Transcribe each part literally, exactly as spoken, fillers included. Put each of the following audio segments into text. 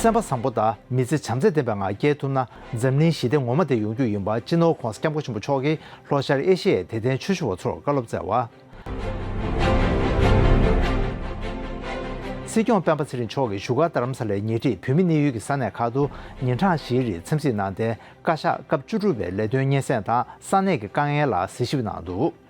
སེམས་པ་བཟང་པོ་དང་མི་ཚེ་བྱམས་བརྩེ་ལྡན་པའི་ངང་སྐྱེལ་ཐུབ་ན། འཛམ་གླིང་ཞི་བདེ་ངོ་མ་དེ་ཡོང་རྒྱུ་ཡིན་པ། སྤྱི་ནོར་༸གོང་ས་༸སྐྱབས་མགོན་ཆེན་པོ་མཆོག་གིས་ལྷོ་ཤར་ཨེ་ཤི་ཡའི་དད་ལྡན་ཆོས་ཞུ་བ་ཚོར་བཀའ་སློབ་སྩལ་བ། སྲིད་སྐྱོང་སྤེན་པ་ཚེ་རིང་མཆོག་གིས་བཞུགས་སྒར་རྡ་རམ་ས་ལའི་ཉེ་འཁྲིས་བོད་མི་གནས་ཡུལ་གྱི་ས་གནས་ཁག་ཏུ་ཉིན་གྲངས་བཞིའི་རིང་འཚམས་གཟིགས་གནང་སྟེ། བཀའ་ཤག་སྐབས་བཅུ་དྲུག་པའི་ལས་དོན་སྙན་སེང་དང་ས་གནས་ཀྱི་དཀའ་ངལ་ལ་གཟིགས་ཞིབ་གནང་འདུག།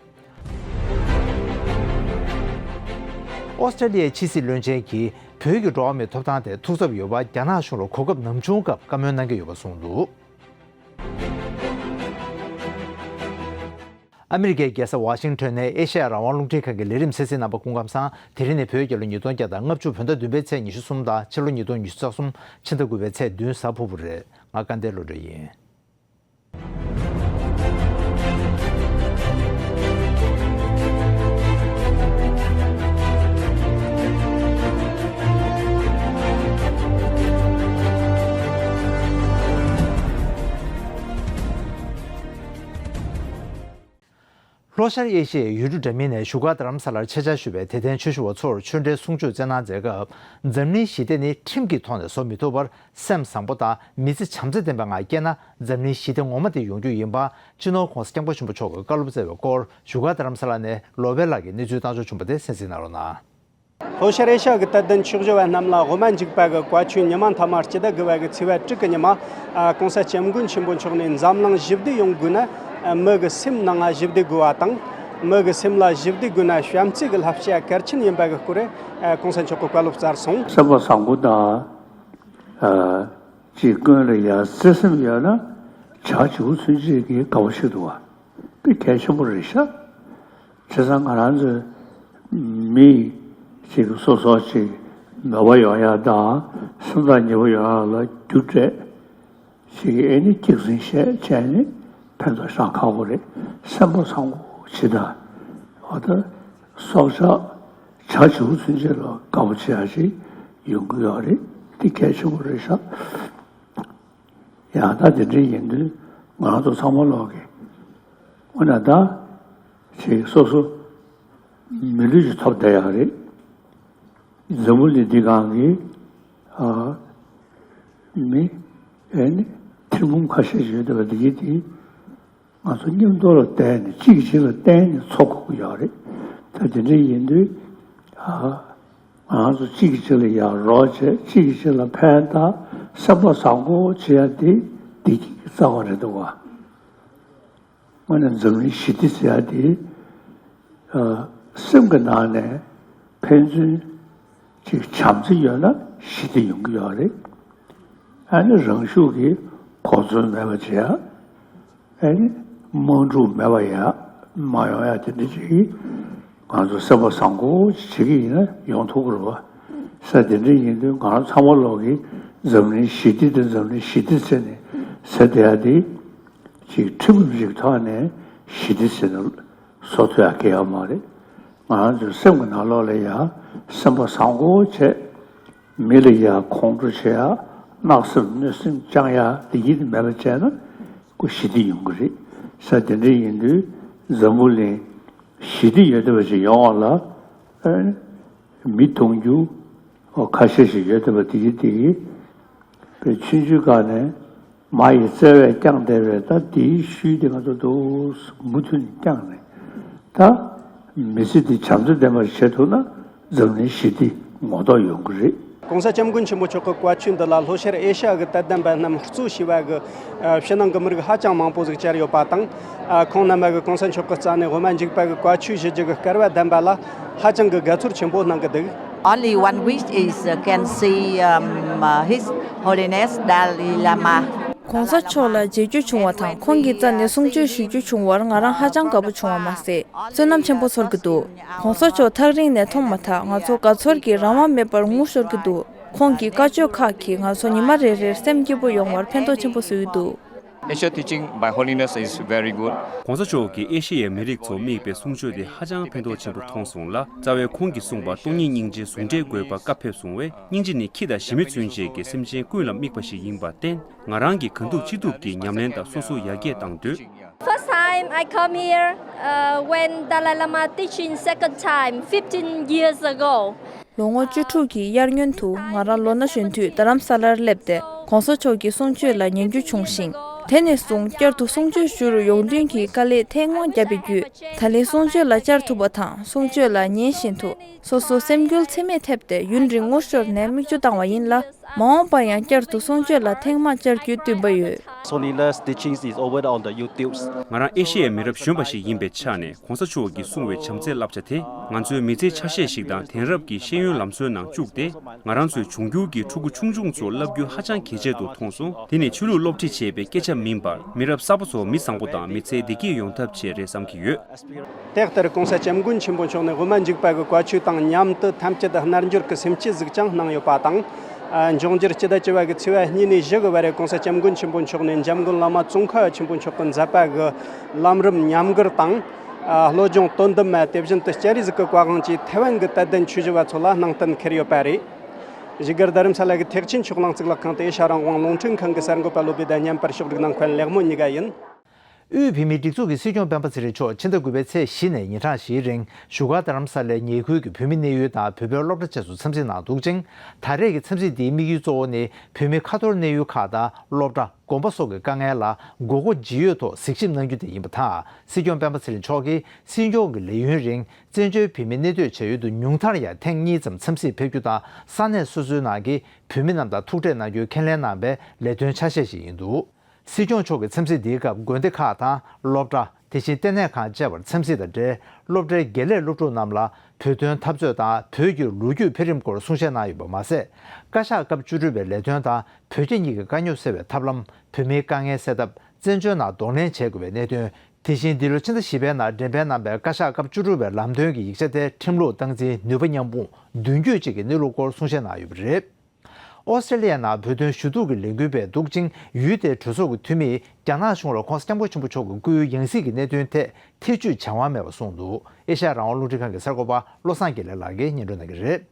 ཨོ་སི་ཀྲེ་ལི་ཡའི་ཕྱི་སྲིད་བློན་ཆེན་གྱིས་བོད་ཀྱི་འགྲོ་བ་མིའི་ཐོབ་ཐང་དེ་ཐུགས་འཚབ་ཡོད་པ་རྒྱ་ནག་གཞུང་ལ་གོ་སྐབས་ནམ་བྱུང་སྐབས་བཀའ་མོལ་གནང་གི་ཡོད་པ་གསུངས་འདུག། ཨ་མི་རི་ཀའི་རྒྱལ་ས་ཝ་ཤིང་ཊོན་ནས་ཨེ་ཤ་ཡ་རང་དབང་རླུང་འཕྲིན་ཁང་གི་ལས་རིམ་གསན་གཟིགས་གནང་པ་སྐུ་ཁམས་བཟང་། དེ་རིང་ནི་བོད་རྒྱལ་ལོ་ཉིས་སྟོང་བརྒྱ་དང་ལྔ་བཅུ་བོད་ཟླ་བདུན་པའི་ཚེས་ཉི་ཤུ་གསུམ་དང་ཕྱི་ལོ་ཉིས་སྟོང་ཉི་ཤུ་རྩ་གསུམ་ཕྱི་ཟླ་དགུ་པའི་ཚེས་བདུན་གཟའ་ཕུར་བུ་རེད། ང་སྐལ་ལྡན་བློ་གྲོས་ཡིན། ལྷོ་ཤར་ཨེ་ཤི་ཡའི་ཡུལ་གྲུ་འདྲ་མིན་ནས་བཞུགས་སྒར་རྡ་རམ་ས་ལར་ཆེད་བཅར་ཞུས་པའི་དད་ལྡན་ཆོས་ཞུ་བ་ཚོར་ཆོས་འབྲེལ་གསུང་ཆོས་སྩལ་གནང་མཛད་སྐབས། འཛམ་གླིང་ཞི་བདེ་ནི་ཁྲིམས་ཀྱི་ཐོག་ནས་བཟོ་མི་ཐུབ་པར། སེམས་བཟང་པོ་དང་མི་ཚེ་བྱམས་བརྩེ་ལྡན་པའི་ངང་སྐྱེལ་ན། འཛམ་གླིང་ཞི་བདེ་ངོ་མ་དེ་ཡོང་རྒྱུ་ཡིན་པ། སྤྱི་ནོར་༸གོང་ས་༸སྐྱབས་མགོན་ཆེན་པོ་མཆོག་གིས་བཀའ་སློབ་སྩལ་བའི་སྐོར། བཞུགས་སྒར་རྡ་རམ་ས་ལ་ནས་ལོ་པེ་ལགས་ཀྱིས་གནས་ཚུལ་བཏང་འབྱོར་བྱུང་བ་དེ་གསན་གཟིགས་གནང་རོགས་གནང་། ལྷོ་ཤར་ཨེ་ཤ་ཡ་གི་དད་ལྡན་ཆོས་ཞུ་བ་རྣམས་ལ་དབུ་མ་འཇུག་པ་གི་བཀའ་ཆོས་ཉི་མ་མཐའ་མ་སྤྱི་ཟླ་དགུ་པ་གི་ཚེས་པ་དྲུག་གི་ཉི་མ། ཨ། ༸གོང་ས་༸སྐྱབས་མགོན་ཆེན་པོ་མཆོག་ནས་འཛམ་གླིང་ཞི་བདེ་ཡོང་དགོས་ན། ཨ། མི་གི་སེམས་ནང་ང་ཞི་བདེ་དགོས་པ་དང་། མི་གི་སེམས་ལ་ཞི་བདེ་དགོས་ན་བྱམས་བརྩེ་གི་བསླབ་བྱ་གལ་ཆེན་ཡིན་པ་གི་སྐོར། ཨ། ༸གོང་ས་མཆོག་གིས་བཀའ་སློབ་སྩལ་སོང་། སེམས་པ་བཟང་པོ་དང་། ཨ། ཅིག་ཀུན་ལ་ཡང་བརྩེ་སེམས་ཡོད་ན་བྱ་བྱིའུ་ཚུན་ཆད་ཀྱིས་དགའ་པོ་བྱེད་འདུག་པ། དེ་གལ་ཆེན་པོ་རེད་ཤག། བྱས་ཙང་ང་རང་ཚོའི་མི་ཅིག་སོ་སོ་ཅིག་མོས་པ་ཡོང་ཡ་དང་སེམས་ཐག་ཉེ་པོ་ཡོང་ཡ་ལ་རྒྱུ་སྤྲད་ཅིག་ཨེ་ནི་སྐྱག་རྫུན་བཤད་བྱས་ནས་ཕན་ཐོགས་བཞག་ཁག་པོ་རེད། སེམས་པ་བཟང་པོ་བྱེད་དང་། འོ་ད་སྲོག་ཆགས་བྱ་བྱིའུ་ཚུན་ཆད་ལ་དགའ་པོ་བྱེད་ཡ་ཅིག་ཡོང་གི་ཡོད་རེད། དེ་གལ་ཆེན་པོ་རེད་ཤག། ཡང་ད་དེ་འདྲ་ཡིན་དུས་ང་རང་ཚོ་ཚང་མ་ལོག་གི། འོ་ན་ད་ཅིག་སོ་སོ་མི་ལུས་ཅིག་ཐོབ་བསྡད་ཡག་རེད། འཛམ་བུ་གླིང་འདི་སྒང་གི་ཨ་མི་ཨེ་ནི་ཐེར་འབུམ་ཁ་ཤས་ཤིག་ཡོད་བསྡད་པ་འདི་གི་དེ་ང་ཚོ་མཉམ་དུ་ལ་བརྟེན་ནས་གཅིག་གིས་གཅིག་ལ་བརྟེན་ནས་འཚོ་དགོས་ཀྱི་ཡོད་རེད། ད་དེ་འདྲ་ཡིན་དུས་ཨ། ང་རང་ཚོ་གཅིག་གིས་གཅིག་ལ་ཡར་རོགས་བྱས། གཅིག་གིས་གཅིག་ལ་ཕན་བཏགས། སེམས་པ་བཟང་པོ་བྱེད་ཡ་དེ་བདེ་སྐྱིད་ཀྱི་རྩ་བ་རེད་འདུག་བ། དངོས་གནས་འཛམ་གླིང་ཞི་བདེ་ཟེར་ཡ་དེ། ཨ། སེམས་ཀྱི་ནང་ནས་ཕན་ཚུན་གཅིག་བྱམས་བརྩེ་ཡོད་ན་ཞི་བདེ་ཡོང་གི་ཡོད་རེད། ཨ་ནི་རང་ཤུགས་ཀྱིས་གོ་མཚོན་མེད་པ་བྱེད་ཡ། ཨེ་ནི་དམག་འཁྲུག་མེད་པ་ཡ་མ་ཡོང་ཡ་དེ་འདྲ་ཅིག་ང་ཚོ་སེམས་པ་བཟང་པོ་ཅིག་བྱེད་ཀྱི་ཡིན་ན་ཡོང་ཐུབ་ཀྱི་རེད་བ། ས་དེ་འདྲ་ཡིན་དུས་ང་རང་ཚང་མ་ལོག་གིས་འཛམ་གླིང་ཞི་བདེ་དེ་འཛམ་གླིང་ཞི་བདེ་ཟེར་ནས་ཟེར་བསྡད་ཡ་དེ་ཅིག་ཁྲིམས་ཀྱི་ཐོག་ནས་ཞི་བདེ་ཟེར་ནས་བཟོ་ཐུབ་ཡ་གལ་ཡོད་མ་རེད། ང་རང་ཚོའི་སེམས་ཀྱི་ནང་ལོགས་ལ་ཡ་སེམས་པ་བཟང་པོ་བྱས། མི་ལ་ཡ་ཁོང་ཁྲོ་བྱེད་ཡ། གནག་སེམས་གནོད་སེམས་བཅང་ཡ་དེ་ཡིད་མེད་པ་བྱས་ན་ཁོ་ཞི་བདེ་ཡོང་གི་རེད། ས་དེ་འདྲ་ཡིན་དུས་འཛམ་བུ་གླིང་ཞི་བདེ་ཡོད་བསྡད་པ་ཞིག་ཡོང་བ་ལ་ཨ་མི་མཐོང་རྒྱུ་ཁ་ཤས་ཤིག་ཡོད་བསྡད་པ་དེ་གི་དེ་གི་པའི་ཆུང་ཆུང་སྒང་ནས་མ་ཡི་བརྩེ་བས་བསྐྱངས་བསྡད་པའི་ད་དེའི་ཤུལ་དེ་ང་ཚོ་འདུག་མུ་མཐུད་ནས་བསྐྱངས་ནས་ད་མི་ཚེ་འདི་བྱམས་བརྩེ་ལྡན་པར་བྱེད་ཐུབ་ན་འཛམ་གླིང་ཞི་བདེ་ངོ་ཐོག་ཡོང་གི་རེད། ༸གོང་ས་༸སྐྱབས་མགོན་ཆེན་པོ་མཆོག་གི་བཀའ་ཆོས་འདི་ལ་ལྷོ་ཤར་ཨེ་ཤ་ཡ་གི་དད་ལྡན་པ་རྣམས་གཙོ་བྱས་པ་གི་ཕྱི་ནང་གི་མི་རིགས་ཧ་ཅང་མང་པོ་ཟིག་བཅར་ཡོད་པ་དང་། ཁོང་རྣམ་པ་གི་༸གོང་ས་མཆོག་གི་རྩ་ནས་དབུ་མ་འཇུག་པ་གི་བཀའ་ཆོས་ཞུ་རྒྱུ་གི་སྐལ་བ་ལྡན་པ་ལ་ཧ་ཅང་གི་དགའ་ཚོར་ཆེན་པོ་གནང་གི་འདུག། Only one wish is, uh, can see, um, uh, His Holiness Dalai Lama. ༸གོང་ས་མཆོག་ལ་མཇལ་རྒྱུ་བྱུང་བ་དང་ཁོང་གི་རྩ་ནས་གསུང་ཆོས་ཞུ་རྒྱུ་བྱུང་བར་ང་རང་ཧ་ཅང་དགའ་པོ་བྱུང་བ་མ་ཟད་བསོད་ནམས་ཆེན་པོ་ཚོར་གྱི་འདུག། ༸གོང་ས་མཆོག་ཐག་རིང་ནས་མཐོང་མ་ཐག་ང་ཚོ་དགའ་ཚོར་གྱིས་རང་དབང་མེད་པར་ངུ་ཤོར་གྱི་འདུག། ཁོང་གི་བཀའ་ཆོས་ཁག་གིས་ང་ཚོ་ཉི་མ་རེ་རེར་སེམས་སྐྱིད་པོ་ཡོང་བར་ཕན་ཐོགས་ཆེན་པོ་བཟོ་ཡི་འདུག། Asia teaching by Holiness is very good. ༸གོང་ས་མཆོག་གིས་ཨེ་ཤེ་ཡའི་མི་རིགས་ཚོ་དམིགས་པའི་གསུང་ཆོས་དེ་ཧ་ཅང་ཕན་ཐོགས་ཆེན་པོ་མཐོང་སོང་ལ། རྩ་བའི་ཁོང་གིས་གསུངས་པ་སྟོང་ཉིད་སྙིང་རྗེ་ཟུང་འབྲེལ་དགོས་པ་བཀའ་ཕེབས་སོང་བས། སྙིང་རྗེ་ནི་ཁྱི་དང་ཞི་མི་ཚུན་ཆད་ཀྱི་སེམས་ཅན་ཀུན་ལ་དམིགས་པ་ཞིག་ཡིན་པར་བརྟེན། ང་རང་གིས་གང་ཐུབ་ཅི་ཐུབ་ཀྱིས་ཉམས་ལེན་དང་སོ་སོ་ཡར་རྒྱས་གཏང་འདོད། First time I come here uh, when Dalai Lama teaching second time fifteen years ago. ལོ་ངོ་བཅུ་དྲུག་གི་དབྱར་སྔོན་དུ་ང་རང་ལོ་ན་གཞོན་དུས་རྡ་རམ་ས་ལར་སླེབས་ཏེ་༸གོང་ས་མཆོག་གི་གསུང་ཆོས་ལ་ཉན་རྒྱུ་བྱུང་ཞིང་། དེ་ནས་བཟུང་བསྐྱར་དུ་གསུང་ཆོས་ཞུ་རུ་ཡོང་མདུན་གྱི་དཀའ་ལས་ཐེངས་མང་བརྒྱབ་པའི་བརྒྱུད། ད་ལན་གསུང་ཆོས་ལ་བཅར་ཐུབ་པ་དང་གསུང་ཆོས་ལ་ཉན་བཞིན་དུ་སོ་སོ་སེམས་འགུལ་ཚད་མེད་ཐེབས་ཏེ་ཡུན་རིང་ངོ་ཤོར་ནས་མིག་ཆུ་བཏང་བ་ཡིན་ལ། མ་འོངས་པར་ཡང་བསྐྱར་དུ་གསུང་ཆོས་ལ་ཐེངས་མང་བཅར་རྒྱུའི་འདུན་པ་ཡོད། Sonila's teachings is over on the YouTubes. ང་རང་ཨེ་ཤི་ཡའི་མི་རབས་གཞོན་པ་ཞིག་ཡིན་པའི་ཆ་ནས་༸གོང་ས་མཆོག་གིས་གསུང་བའི་བྱམས་བརྩེའི་བསླབ་བྱ་དེ་ང་ཚོའི་མི་ཚེའི་ཆ་ཤས་ཤིག་དང་དེང་རབས་ཀྱི་ཤེས་ཡོན་ལམ་སྲོལ་ནང་བཅུག་སྟེ། ང་རང་ཚོའི་འབྱུང་འགྱུར་གྱི་ཕྲུ་གུ་ཆུང་ཆུང་ཚོར་བསླབ་རྒྱུ་ཧ་ཅང་གལ་ཆེན་དུ་མཐོང་སོང་། དེ་ནི་ཆོས་ལུགས་སློབ་ཁྲིད་བྱེད་པའི་སྐད་ཆ་མིན་པར་མི་རབས་གསར་པ་ཚོ་མི་བཟང་པོ་དང་མི་ཚེ་བདེ་སྐྱིད་ཡོང་ཐབས་ཆེད་རེད་བསམ་གྱི་ཡོད། དེ་ལྟར་༸གོང་ས་༸སྐྱབས་མགོན་ཆེན་པོ་མཆོག་ནས་དབུ་མ་འཇུག་པ་གི་བཀའ་ཆོས་དང་མཉམ་དུ་ཐམས་ཅད་རྣལ་འབྱོར་གྱི་སེམས་བསྐྱེད་ཟིག་ཀྱང་གནང་ཡོད་པ་དང་། ཨ། འབྱུང་འགྱུར་སྤྱི་ཟླ་བཅུ་པ་གི་ཚེས་པ་གཉིས་ནས་བཞི་གི་བར་༸གོང་ས་༸སྐྱབས་མགོན་ཆེན་པོ་མཆོག་ནས་འཇམ་མགོན་བླ་མ་ཙོང་ཁ་པ་ཆེན་པོ་མཆོག་གི་མཛད་པ་གི་ལམ་རིམ་ཉམས་མགུར་དང་། ཨ། བློ་སྦྱོང་དོན་བདུན་མ། དེ་བཞིན་དུ་སྤྱན་རས་གཟིགས་ཀྱི་བཀའ་དབང་བཅས་ཐེ་ཝན་གྱི་དད་ལྡན་ཆོས་ཞུ་བ་ཚོ་ལ་གནང་གཏན་འཁེལ་ཡོད་པ་རེད། བཞུགས་སྒར་རྡ་རམ་ས་ལ་གི་ཐེག་ཆེན་ཆོས་གླིང་གཙུག་ལག་ཁང་དང་ཨེ་ཤ་རང་དབང་རླུང་འཕྲིན་ཁང་གི་གསར་འགོད་པ་བློ་བདེ་དང་མཉམ་པར་ཕྱོགས་སྒྲིག་གནང་མཁན་ལེགས་མོ་གཉིས་ཀ་ཡིན། དབུས་བོད་མིའི་སྒྲིག་འཛུགས་ཀྱི་སྲིད་སྐྱོང་སྤེན་པ་ཚེ་རིང་མཆོག་ཕྱི་ཟླ་དགུ་པའི་ཚེས་བཞི་ནས་ཉིན་གྲངས་བཞིའི་རིང་བཞུགས་སྒར་རྡ་རམ་ས་ལའི་ཉེ་ཁུལ་གྱི་བོད་མི་གནས་ཡུལ་དང་བོད་པའི་སློབ་གྲྭ་བཅས་སུ་འཚམས་གཟིགས་གནང་འདུག་ཅིང་། ད་རེས་ཀྱི་འཚམས་གཟིགས་འདིའི་དམིགས་ཡུལ་གཙོ་བོ་ནི་བོད་མི་ཁ་ཐོར་གནས་ཡུལ་ཁག་དང་སློབ་གྲྭ། དགོན་པ་སོགས་ཀྱི་དཀའ་ངལ་ལ་མགོ་སྐོར་ཇི་ཡོད་ཐོག་གཟིགས་ཞིབ་གནང་རྒྱུ་དེ་ཡིན་པ་དང་། སྲིད་སྐྱོང་སྤེན་པ་ཚེ་རིང་མཆོག་གིས་སྲིད་སྐྱོང་གི་ལས་ཡུན་རིང་བཙན་བྱོལ་བོད་མི་གནས་སྡོད་བྱ་ཡུལ་དུ་ཉུང་མཐར་ཡང་ཐེངས་གཉིས་ཙམ་འཚམས་གཟིགས་ཕེབས་རྒྱུ་དང་། ས་གནས་སོ་སོའི་ནང་གི་བོད་མི་རྣམས་དང་ཐུག་འཕྲད་གནང་རྒྱུའི་ཁས་ལེན་གནང་པའི་ལས་དོན་ཆ་ཤས་ཤིག་ཡིན་འདུག། སྲིད་སྐྱོང་མཆོག་གི་འཚམས་གཟིགས་འདིའི་སྐབས་དགོན་སྡེ་ཁག་དང་སློབ་གྲྭ། དེ་བཞིན་ལྟེ་གནས་ཁང་བཅས་པར་འཚམས་གཟིགས་དང་འབྲེལ། སློབ་གྲྭའི་དགེ་ལས་སློབ་ཕྲུག་རྣམས་ལ་བོད་དོན་འཐབ་རྩོད་དང་བོད་ཀྱི་ལོ་རྒྱུས་འཕེལ་རིམ་སྐོར་གསུང་བཤད་གནང་ཡོད་པ་མ་ཟད། བཀའ་ཤག་སྐབས་བཅུ་དྲུག་པའི་ལས་དོན་དང་བོད་རྒྱ་གཉིས་ཀྱི་དཀའ་རྙོག་སེལ་བའི་ཐབས་ལམ། བོད་མིའི་དཀའ་ངལ་སེལ་ཐབས། བཙན་བྱོལ་ནང་གདོང་ལེན་བྱེད་དགོས་པའི་གནད་དོན། དེ་བཞིན་འདི་ལོ་ཕྱི་ཟླ་བཞི་པའི་ནང་འགྲེམས་སྤེལ་གནང་པའི་བཀའ་ཤག་སྐབས་བཅུ་དྲུག་པའི་ལམ་སྟོན་གྱི་ཡིག་ཆ་དེ་ཁྲིམས་ལུགས་སྟངས་འཛིན་ནུས་པ་མཉམ་སྤུངས་མདུན་སྐྱོད་བཅས་ཀྱི་གནས་ལུགས་སྐོར་གསུང་བཤད་གནང་ཡོད་པ་རེད། ཨོ་སི་ཀྲི་ལི་ཡའི་ནང་བོད་དོན་ཞུ་གཏུག་གི་ལས་འགུལ་སྤེལ་འདུག་ཅིང་། ཡུལ་དེའི་གྲོས་ཚོགས་ཀྱི་འཐུས་མིས་རྒྱ་ནག་གཞུང་ལ་༸གོང་ས་༸སྐྱབས་མགོན་ཆེན་པོ་མཆོག་གི་སྐུའི་ཡང་སྲིད་ཀྱི་གནད་དོན་ཐད་ཐེ་བྱུས་བྱེད་དབང་མེད་པ་གསུངས་འདུག། ཨེ་ཤ་ཡ་རང་དབང་རླུང་འཕྲིན་ཁང་གི་གསར་འགོད་པ་བློ་བཟང་དགེ་ལེགས་ལགས་ཀྱིས་སྙན་སྒྲོན་གནང་གི་རེད།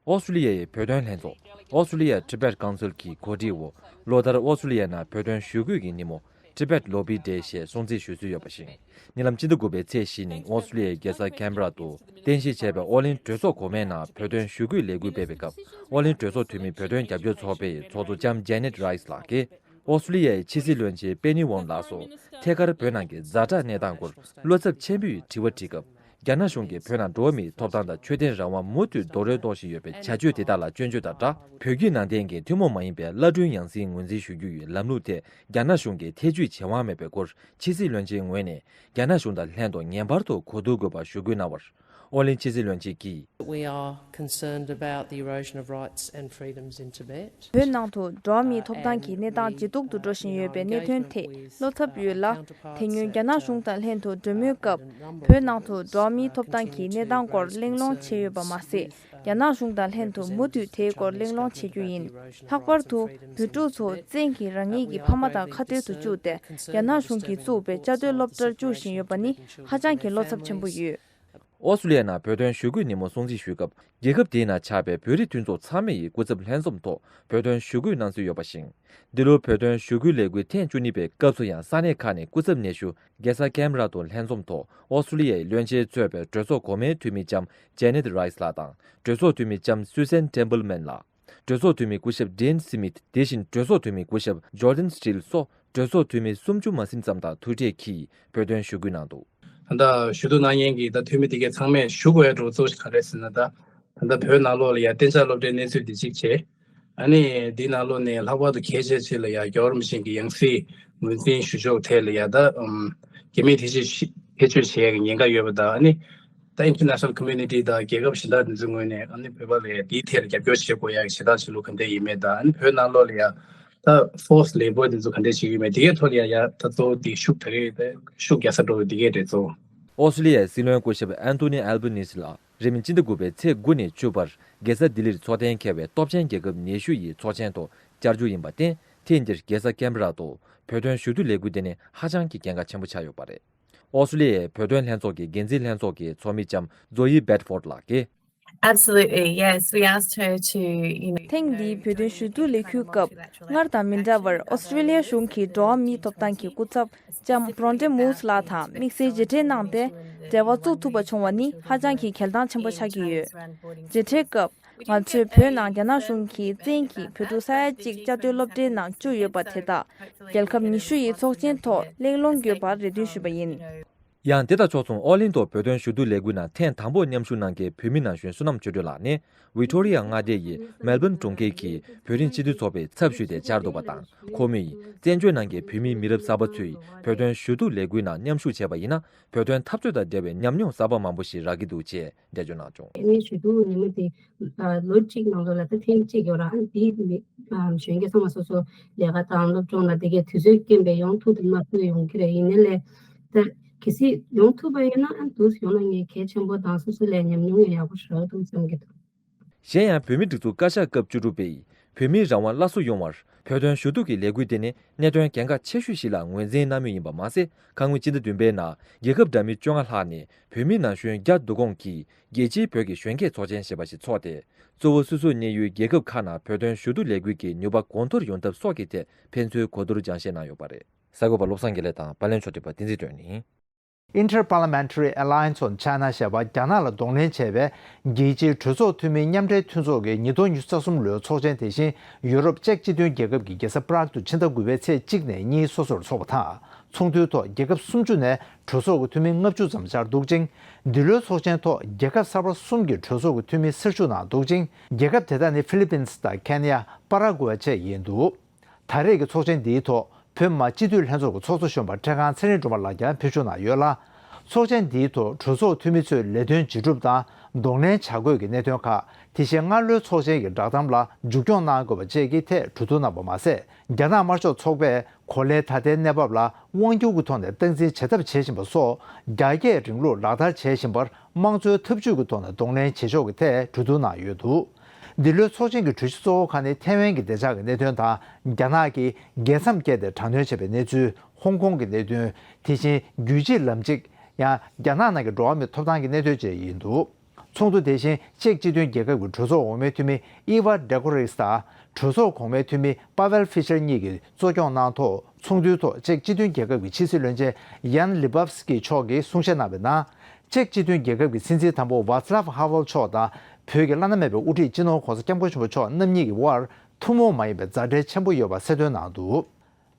ཨོ་སི་ཀྲི་ལི་ཡའི་བོད་དོན་ལྷན་ཚོགས། Australia Tibet Council གི་གོ་སྒྲིག་འོག་ལོ་ལྟར་ཨོ་སི་ཀྲི་ལི་ཡའི་ནང་བོད་དོན་ཞུ་སྐུལ་གྱི་ཉིན་མོ། Tibet Lobby Day ཞེས་སྲུང་བརྩི་ཞུ་སྲོལ་ཡོད་པ་བཞིན། ཉེ་ལམ་སྤྱི་ཟླ་དགུ་པའི་ཚེས་བཞི་ཉིན་ཨོ་སི་ཀྲི་ལི་ཡའི་རྒྱལ་ས་ཁན་བྷ་ར་དུ་རྟེན་གཞི་བྱས་པའི་ཨོ་གླིང་གྲོས་ཚོགས་གོང་མའི་ནང་བོད་དོན་ཞུ་སྐུལ་ལས་འགུལ་སྤེལ་བའི་སྐབས། ཨོ་གླིང་གྲོས་ཚོགས་འཐུས་མི་བོད་དོན་རྒྱབ་སྐྱོར་ཚོགས་པའི་ཚོགས་གཙོ་ལྕམ་Janet Rice ལགས་ཀྱིས། ཨོ་སི་ཀྲི་ལི་ཡའི་ཕྱི་སྲིད་བློན་ཆེན་པེ་ནི་ཝོང་ལགས་སུ་ཐད་ཀར་བོད་ནང་གི་ཛ་དྲག་གནས་སྟངས་སྐོར་བློ་འཚབ་ཆེན་པོས་དྲི་བ་དྲིས་སྐབས། རྒྱ་ནག་གཞུང་གིས་བོད་ནང་འགྲོ་བ་མིའི་ཐོབ་ཐང་དང་ཆོས་དད་རང་དབང་མུ་མཐུད་རྡོག་རོལ་གཏོང་བཞིན་ཡོད་པའི་བྱ་སྤྱོད་དེ་དག་ལ་སྐྱོན་བརྗོད་དང་སྦྲགས། བོད་བརྒྱུད་ནང་བསྟན་གྱི་ཐུན་མོང་མ་ཡིན་པའི་བླ་སྤྲུལ་ཡང་སྲིད་ངོས་འཛིན་ཞུ་རྒྱུ་ཡི་ལམ་ལུགས་ཐད་རྒྱ་ནག་གཞུང་གིས་ཐེ་བྱུས་བྱེད་དབང་མེད་པའི་སྐོར་ཕྱི་སྲིད་བློན་ཆེན་ངོས་ནས་རྒྱ་ནག་གཞུང་དང་ལྷན་དུ་ངེས་པར་དུ་གོ་བསྡུར་དགོས་པར་ཞུ་སྐུལ་གནང་བར། ཨོ་གླིང་ཕྱི་སྲིད་བློན་ཆེན་གྱིས། We are concerned about the erosion of rights and freedoms in Tibet. བོད་ནང་དུ་འགྲོ་བ་མིའི་ཐོབ་ཐང་གི་གནས་སྟངས་ཇེ་སྡུག་ཏུ་འགྲོ་བཞིན་ཡོད་པའི་གནད་དོན་ཐད་བློ་འཚབ་ཡོད་ལ། དེ་སྔོན་རྒྱ་ནག་གཞུང་དང་ལྷན་དུ་གྲོས་མོལ་སྐབས། བོད་ནང་དུ་འགྲོ་བ་མིའི་ཐོབ་ཐང་གི་གནས་སྟངས་སྐོར་གླེང་སློང་བྱས་ཡོད་པ་མ་ཟད། རྒྱ་ནག་གཞུང་དང་ལྷན་དུ་མུ་མཐུད་དེའི་སྐོར་གླེང་སློང་བྱེད་རྒྱུ་ཡིན། ལྷག་པར་དུ་བོད་ཕྲུག་ཚོ་བཙན་གྱིས་རང་ཉིད་ཀྱི་ཕ་མ་དང་ཁ་བྲལ་དུ་བཅུག་སྟེ། རྒྱ་ནག་གཞུང་གིས་བཙུགས་པའི་བཅའ་སྡོད་སློབ་གྲྭར་བཅུག་བཞིན་ཡོད་པ་ནི་ཧ་ཅང་གི་བློ་འཚབ་ཆེན་པོ་ཡོད། ཨོ་སི་ཀྲི་ལི་ཡའི་ནང་བོད་དོན་ཞུ་སྐུལ་ཉིན་མོ་སྲུང་བརྩི་ཞུས་སྐབས། རྒྱལ་ཁབ་དེའི་ནང་ཆགས་པའི་བོད་རིགས་མཐུན་ཚོགས་ཚང་མ་ཡི་སྐུ་ཚབ་ལྷན་འཛོམས་ཐོག་བོད་དོན་ཞུ་སྐུལ་གནང་སྲོལ་ཡོད་པ་བཞིན། འདི་ལོའི་བོད་དོན་ཞུ་སྐུལ་ལས་འགུལ་ཐེངས་བཅུ་གཉིས་པའི་སྐབས་སུ་ཡང་ས་གནས་ཁག་ནས་སྐུ་ཚབ་ནས་ཞུ་རྒྱལ་ས་ཁན་བྷ་ར་དུ་ལྷན་འཛོམས་ཐོག་ཨོ་སི་ཀྲི་ལི་ཡའི་བློན་ཆེན་གཙོས་པའི་གྲོས་ཚོགས་གོང་མའི་འཐུས་མི་ལྕམ་Janet Rice ལགས་དང་། གྲོས་ཚོགས་འཐུས་མི་ལྕམ་Susan Templeman ལགས། གྲོས་ཚོགས་འཐུས་མི་སྐུ་ཞབས་Dean Smith དེ་བཞིན་གྲོས་ཚོགས་འཐུས་མི་སྐུ་ཞབས་Jordan Steele སོགས་གྲོས་ཚོགས་འཐུས་མི་སུམ་ཅུ་མ་ཟིན་ཙམ་དང་ཐུག་འཕྲད་ཀྱིས་བོད་དོན་ཞུ་སྐུལ་གནང་འདུག། ད་ལྟ་ཞུ་གཏུག་གནང་མཁན་གྱི་ད་འཐུས་མི་དེ་གའི་ཚང་མས་ཞུ་དགོས་ཡ་འགྲོ་གཙོ་ཞིག་ག་རེ་ཟེར་ན། ད་ད་ལྟ་བོད་ནང་ལོགས་ལ་ཡ་གཏན་འཇགས་སློབ་གྲྭའི་གནས་ཚུལ་འདི་གཅིག་བྱས། ཨ་ནི་འདི་ནང་ལོགས་ནས་ལྷག་པར་དུ་གལ་ཆེ་ཆེ་ལ་ཡ་རྒྱལ་བ་རིན་པོ་ཆེ་གི་ཡང་སྲིད་ངོས་འཛིན་ཞུ་ཕྱོགས་ཐད་ལ་ཡ་ད་ཨམ་རྒྱ་མིས་ཐེ་བྱུས་ཐེ་བྱུས་བྱེད་ཡ་གི་ཉེན་ཁ་ཡོད་པ་དང་། ཨ་ནི་ད་International Community དང་རྒྱལ་ཁབ་གཞན་དག་དེ་ཚོའི་ངོས་ནས་ཨ་ནི་བོད་པ་ལ་ཡ་དེའི་ཐད་ལ་རྒྱབ་སྐྱོར་བྱེད་དགོས་ཡ་གི་བྱེད་སྟངས་བྱེད་ལུགས་ག་འདྲ་ཡིན་མེད་དང་། ཨ་ནི་བོད་ནང་ལོགས་ལ་ཡ་ད་Forced Labour དེ་ཚོ་ག་འདྲ་བྱེད་ཀྱི་ཡོད་མེད། དེ་གའི་ཐོག་ལ་ཡ་ཡ་ད་གཙོ་བོ་དེ་ཤུགས་ད་རེས་ད་ཤུགས་རྒྱག་ས་འགྲོ་བའི་དེ་གའི་རེད་གཙོ་བོ། ཨོ་སི་ཀྲི་ལི་ཡའི་སྲིད་བློན་སྐུ་ཞབས་Anthony Albanese ལགས་རིང་མིན་སྤྱི་ཟླ་དགུ་པའི་ཚེས་དགུ་ནས་བཅུ་བར་རྒྱལ་ས་ལྡི་ལིར་འཚོགས་གཏན་འཁེལ་བའི་སྟོབས་ཆེན་རྒྱལ་ཁབ་ཉི་ཤུ་ཡི་ཚོགས་ཆེན་ཐོག་བཅར་རྒྱུ་ཡིན་པར་བརྟེན། ཐེངས་འདིར་རྒྱལ་ས་ཁན་བྷ་ར་དུ་བོད་དོན་ཞུ་གཏུག་ལས་འགུལ་དེ་ནི་ཧ་ཅང་གི་གལ་འགངས་ཆེན་པོ་ཆགས་ཡོད་པ་རེད། ཨོ་སི་ཀྲི་ལི་ཡའི་བོད་དོན་ལྷན་ཚོགས་ཀྱི་འགན་འཛིན་ལྷན་ཚོགས་ཀྱི་ཚོགས་མི་ལྕམ་Zoë Bedford ལགས་ཀྱིས། Absolutely, yes. We asked her to, you know, ཐེངས་འདིའི་བོད་དོན་ཞུ་གཏུག་ལས་འགུལ་སྐབས། སྔར་དང་མི་འདྲ་བར་ཨོ་སི་ཀྲི་ལི་ཡ་གཞུང་གི་འགྲོ་བ་མིའི་ཐོབ་ཐང་གི་སྐུ་ཚབ་ལྕམ་བྷྲོན་ཏེ་མུའུ་སི་ལགས་དང་དམིགས་བསལ་མཇལ་འཕྲད་གནང་སྟེ། འབྲེལ་བ་བཙུགས་ཐུབ་པ་བྱུང་བ་ནི་ཧ་ཅང་གི་གལ་འགངས་ཆེན་པོ་ཆགས་ཀྱི་ཡོད། མཇལ་འཕྲད་སྐབས། ང་ཚོས་བོད་ནང་རྒྱ་ནག་གཞུང་གིས་བཙན་གྱིས་བོད་ཕྲུག་ས་ཡ་གཅིག་བསྐྱར་ཟློས་སློབ་གྲྭའི་ནང་བཅུག་ཡོད་པ་དེ་དག་རྒྱལ་ཁབ་ཉི་ཤུ་ཡི་ཚོགས་ཆེན་ཐོག་གླེང་སློང་དགོས་པར་རེ་འདུན་ཞུས་པ་ཡིན། ཡང་དེ་དང་ཕྱོགས་མཚུངས་ཨོ་གླིང་ཐོག་བོད་དོན་ཞུ་གཏུག་ལས་འགུལ་ནང་ཐེངས་དང་པོ་མཉམ་ཞུགས་གནང་མཁན་བོད་མི་ན་གཞོན་བསོད་ནམས་ཆོས་སྒྲོན་ལགས་ནི། ཝིག་ཏོ་རི་ཡ་མངའ་སྡེ་ཡི་མེལ་བྷོན་གྲོང་ཁྱེར་གྱི་བོད་རིགས་སྤྱི་འཐུས་ཚོགས་པའི་ཚབ་ཞུས་ཏེ་བཅར་འདུག་པ་དང་། ཁོ་མོས་བཙན་བྱོལ་ནང་གི་བོད་མིའི་མི་རབས་གསར་པ་ཚོས་བོད་དོན་ཞུ་གཏུག་ལས་འགུལ་ནང་མཉམ་ཞུགས་བྱས་པ་ཡིན་ན། བོད་དོན་འཐབ་རྩོད་དང་འབྲེལ་བའི་ཉམས་མྱོང་གསར་པ་མང་པོ་ཞིག་རག་གི་འདུག་ཅེས་འགྲེལ་བརྗོད་གནང་བྱུང་། ངས་ཞུ་གཏུག་ཉིན་མོ་དེ་ལོ་གཅིག་ནང་ལོགས་ལ་ད་ཐེངས་གཅིག་ཡོད་ར། ཨ་ནི་དེའི་གཞོན་སྐྱེས་ཚང་མ་སོ་སོ་ལས་ཀ་དང་སློབ་སྦྱོང་ལ་དེ་གའི་དུས་ཚོད་རྐྱེན་པས་ཡོང་ཐུབ་ཐུབ་མ་ཐུབ་ཡོང་གི་རེད། ཡིན་ནའི་ལས་ད་གལ་སྲིད་ཡོང་ཐུབ་པ་ཡིན་ན། ཨ་ནི་དུས་ཡོང་ན་ངས་གལ་ཆེན་པོ་དང་སོ་སོ་ལ་ཉམས་མྱོང་ཡང་ཡག་པོ་རག་འདུག་བསམ་གྱི་འདུག། གཞན་ཡང་། བོད་མིའི་སྒྲིག་འཛུགས་བཀའ་ཤག་སྐབས་བཅུ་དྲུག་པས་བོད་མིའི་རང་དབང་སླར་གསོ་ཡོང་བར་བོད་དོན་ཞུ་གཏུག་གི་ལས་འགུལ་དེ་ནི་གནད་དོན་གལ་འགངས་ཆེ་ཤོས་ཤིག་ལ་ངོས་འཛིན་གནང་མུས་ཡིན་པ་མ་ཟད། ཁ་སྔོན་ཕྱི་ཟླ་བདུན་པའི་ནང་རྒྱལ་ཁབ་འདྲ་མིན་བཅོ་ལྔ་ལྷག་ནས་བོད་མི་ན་གཞོན་བརྒྱ་བསྡུ་སྐོང་གིས་རྒྱལ་སྤྱིའི་བོད་ཀྱི་གཞོན་སྐྱེས་ཚོགས་ཆེན་ཞེས་པ་ཞིག་འཚོགས་ཏེ། གཙོ་བོ་སོ་སོའི་གནས་ཡུལ་རྒྱལ་ཁབ་ཁག་ནང་བོད་དོན་ཞུ་གཏུག་ལས་འགུལ་གྱི་ནུས་པ་གོང་མཐོར་ཡོང་ཐབས་སོགས་ཀྱི་ཐད་ཕན་ཚུན་གོ་བསྡུར་སྦྱང་བཤད་གནང་ཡོད་པ་རེད། གསར་འགོད་པ་བློ་བཟང་དགེ་ལེགས་དང་། པར་ལེན་ཕྱོགས་སྒྲིག་པ་བསྟན་འཛིན་སྒྲོན་ནི། Inter-Parliamentary Alliance on China ཞེས་པ་རྒྱ་ནག་ལ་གདོང་ལེན་བྱས་པའི་རྒྱལ་སྤྱིའི་གྲོས་ཚོགས་འཐུས་མིའི་མཉམ་འབྲེལ་མཐུན་ཚོགས་ཀྱི་ཉིས་སྟོང་ཉི་ཤུ་རྩ་གསུམ་ལོའི་ཚོགས་ཆེན་དེ་བཞིན་ཡུ་རོབ་ཅེཀ་སྤྱི་མཐུན་རྒྱལ་ཁབ་ཀྱི་རྒྱལ་ས་པ་རག་ཏུ་ཕྱི་ཟླ་དགུ་པའི་ཚེས་གཅིག་ནས་གཉིས་སོ་སོར་འཚོགས་པ་དང་། ཚོགས་འདུའི་ཐོག་རྒྱལ་ཁབ་སུམ་ཅུ་ནས་གྲོས་ཚོགས་ཀྱི་འཐུས་མི་ལྔ་བཅུ་ཙམ་བཅར་འདུག་ཅིང་། འདི་ལོའི་ཚོགས་ཆེན་ཐོག་རྒྱལ་ཁབ་གསར་པ་གསུམ་གྱི་གྲོས་ཚོགས་ཀྱི་འཐུས་མི་སེར་ཞུགས་གནང་འདུག་ཅིང་། རྒྱལ་ཁབ་དེ་དག་ནི་ཧྥི་ལི་པིན་སི་དང་ཁེན་ཡ། པ་ར་གུ་ཝེ་བཅས་ཡིན་འདུག། ད་རེས་ཀྱི་ཚོགས་ཆེན་འདིའི་ཐོག་བོད་མི་མང་སྤྱི་འཐུས་ལྷན་ཚོགས་ཀྱི་ཚོགས་གཙོ་གཞོན་པ་བཀྲས་ཁང་ཚེ་རིང་སྒྲོལ་མ་ལགས་ཀྱང་ཕེབས་ཞུགས་གནང་ཡོད་ལ། ཚོགས་ཆེན་འདིའི་ཐོག་གྲོས་ཚོགས་འཐུས་མི་ཚོས་ལས་དོན་ཇི་སྒྲུབ་དང་གདོང་ལེན་བྱ་དགོས་ཀྱི་གནད་དོན་ཁག། དེ་བཞིན་སྔ་ལོའི་ཚོགས་ཆེན་གྱི་བསྒྲགས་གཏམ་ལ་མཇུག་སྐྱོང་གནང་དགོས་པ་བཅས་ཀྱི་ཐད་གྲོས་བསྡུར་གནང་བ་མ་ཟད། རྒྱ་ནག་དམར་ཤོག་ཚོགས་པས་གོ་ལའི་ད་ལྟའི་གནས་བབ་ལ་དབང་སྒྱུར་གྱི་ཐོག་ནས་སྟངས་འཛིན་བྱེད་ཐབས་བྱེད་བཞིན་པ་སོགས། རྒྱ་སྐྱེད་རིང་ལུགས་ལག་བསྟར་བྱེད་བཞིན་པར་དམངས་གཙོའི་འཐབ་ཇུས་ཀྱི་ཐོག་ནས་གདོང་ལེན་བྱེད་ཕྱོགས་ཀྱི་ཐད་གྲོས་བསྡུར་གནང་ཡོད་འདུག། འདི་ལོའི་ཚོགས་ཆེན་གྱི་གྲོས་གཞི་གཙོ་བོ་ཁག་ནི་ཐའེ་ཝན་གྱི་བདེ་འཇགས་ཀྱི་གནད་དོན་དང་། རྒྱ་ནག་གིས་རྒྱལ་མཚམས་བརྒལ་ཏེ་དྲག་གནོན་བྱས་པའི་གནས་ཚུལ། ཧོང་ཀོང་གི་གནད་དོན། དེ་བཞིན་རྒྱུད་གཅིག་ལམ་གཅིག། ཡང་རྒྱ་ནག་ནང་གི་འགྲོ་བ་མིའི་ཐོབ་ཐང་གི་གནད་དོན་བཅས་ཡིན་འདུག། ཚོགས་འདུ་དེ་བཞིན་ཅེཀ་སྤྱི་མཐུན་རྒྱལ་ཁབ་ཀྱི་གྲོས་ཚོགས་འོག་མའི་འཐུས་མི་ཨི་ཝར་ཌེ་ཀོ་རིས་དང་། གྲོས་ཚོགས་གོང་མའི་འཐུས་མི་པ་ཝེལ་ཧྥི་ཤར་གཉིས་ཀྱིས་གཙོ་སྐྱོང་གནང་ཐོག། ཚོགས་འདུའི་ཐོག་ཅེཀ་སྤྱི་མཐུན་རྒྱལ་ཁབ་ཀྱི་ཕྱི་སྲིད་བློན་ཆེན་ཡན་ལི་བྷབ་སི་ཀི་མཆོག་གིས་གསུང་བཤད་གནང་བའི་ནང་། ཅེཀ་སྤྱི་མཐུན་རྒྱལ་ཁབ་ཀྱི་སྲིད་འཛིན་དམ་པ་ཝཱ་ཙི་ལཱབ་ཧ་ཝེལ་མཆོག་དང་། བོད་ཀྱི་བླ་ན་མེད་པའི་དབུ་ཁྲིད་སྤྱི་ནོར་༸གོང་ས་༸སྐྱབས་མགོན་ཆེན་པོ་མཆོག་རྣམ་གཉིས་ཀྱི་དབར་ཐུན་མོང་མ་ཡིན་པའི་མཛའ་འབྲེལ་ཆེན་པོ་ཡོད་པ་གསལ་སྟོན་གནང་འདུག།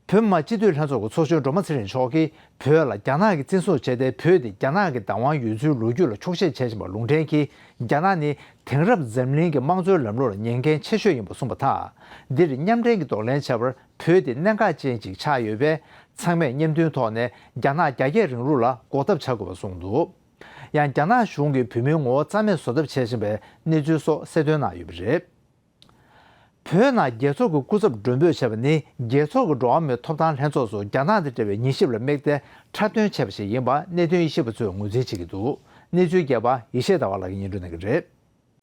བོད་མི་མང་སྤྱི་འཐུས་ལྷན་ཚོགས་ཀྱི་ཚོགས་གཞོན་སྒྲོལ་མ་ཚེ་རིང་མཆོག་གིས། བོད་ལ་རྒྱ་ནག་གིས་བཙན་བཟུང་བྱས་ཏེ། བོད་དེ་རྒྱ་ནག་གི་བདག་དབང་ཡོད་ཚུལ་ལོ་རྒྱུས་ལ་འཁྱོག་བཤད་བྱས་བཞིན་པ་ལུང་འདྲེན་གྱིས། རྒྱ་ནག་ནི་དེང་རབས་འཛམ་གླིང་གི་དམངས་གཙོའི་ལམ་ལུགས་ལ་ཉེན་ཁན་ཆེ་ཤོས་ཡིན་པ་གསུངས་པ་དང་། འདིར་མཉམ་འབྲེལ་གྱིས་གདོང་ལེན་བྱས་པར་བོད་དེ་གནད་འགག་ཅན་ཞིག་ཆགས་ཡོད་པས། ཚང་མས་མཉམ་མཐུན་ཐོག་ནས་རྒྱ་ནག་རྒྱ་སྐྱེད་རིང་ལུགས་ལ་འགོག་ཐབས་བྱ་དགོས་པ་གསུངས་འདུག། ཡང་རྒྱ་ནག་གཞུང་གིས་བོད་མིའི་ངོ་བོ་རྩ་མེད་བཟོ་ཐབས་བྱེད་བཞིན་པའི་གནས་ཚུལ་སོགས་གསལ་སྟོན་གནང་ཡོད་པ་རེད། བོད་ནང་རྒྱལ་ཚོགས་ཀྱི་སྐུ་ཚབ་མགྲོན་འབོད་བྱས་པ་ནི། རྒྱལ་ཚོགས་ཀྱི་འགྲོ་བ་མིའི་ཐོབ་ཐང་ལྷན་ཚོགས་སུ་རྒྱ་ནག་དང་འབྲེལ་བའི་ཉན་ཞིབ་ལ་དམིགས་ཏེ་འཁྲབ་སྟོན་བྱས་པ་ཞིག་ཡིན་པ་གནད་དོན་དབྱེ་ཞིབ་པ་ཚོས་ངོས་འཛིན་བྱེད་ཀྱི་འདུག། གནས་ཚུལ་རྒྱས་པ་ཡེ་ཤེས་ཟླ་བ་ལགས་ཀྱིས་སྙན་སྒྲོན་གནང་གི་རེད།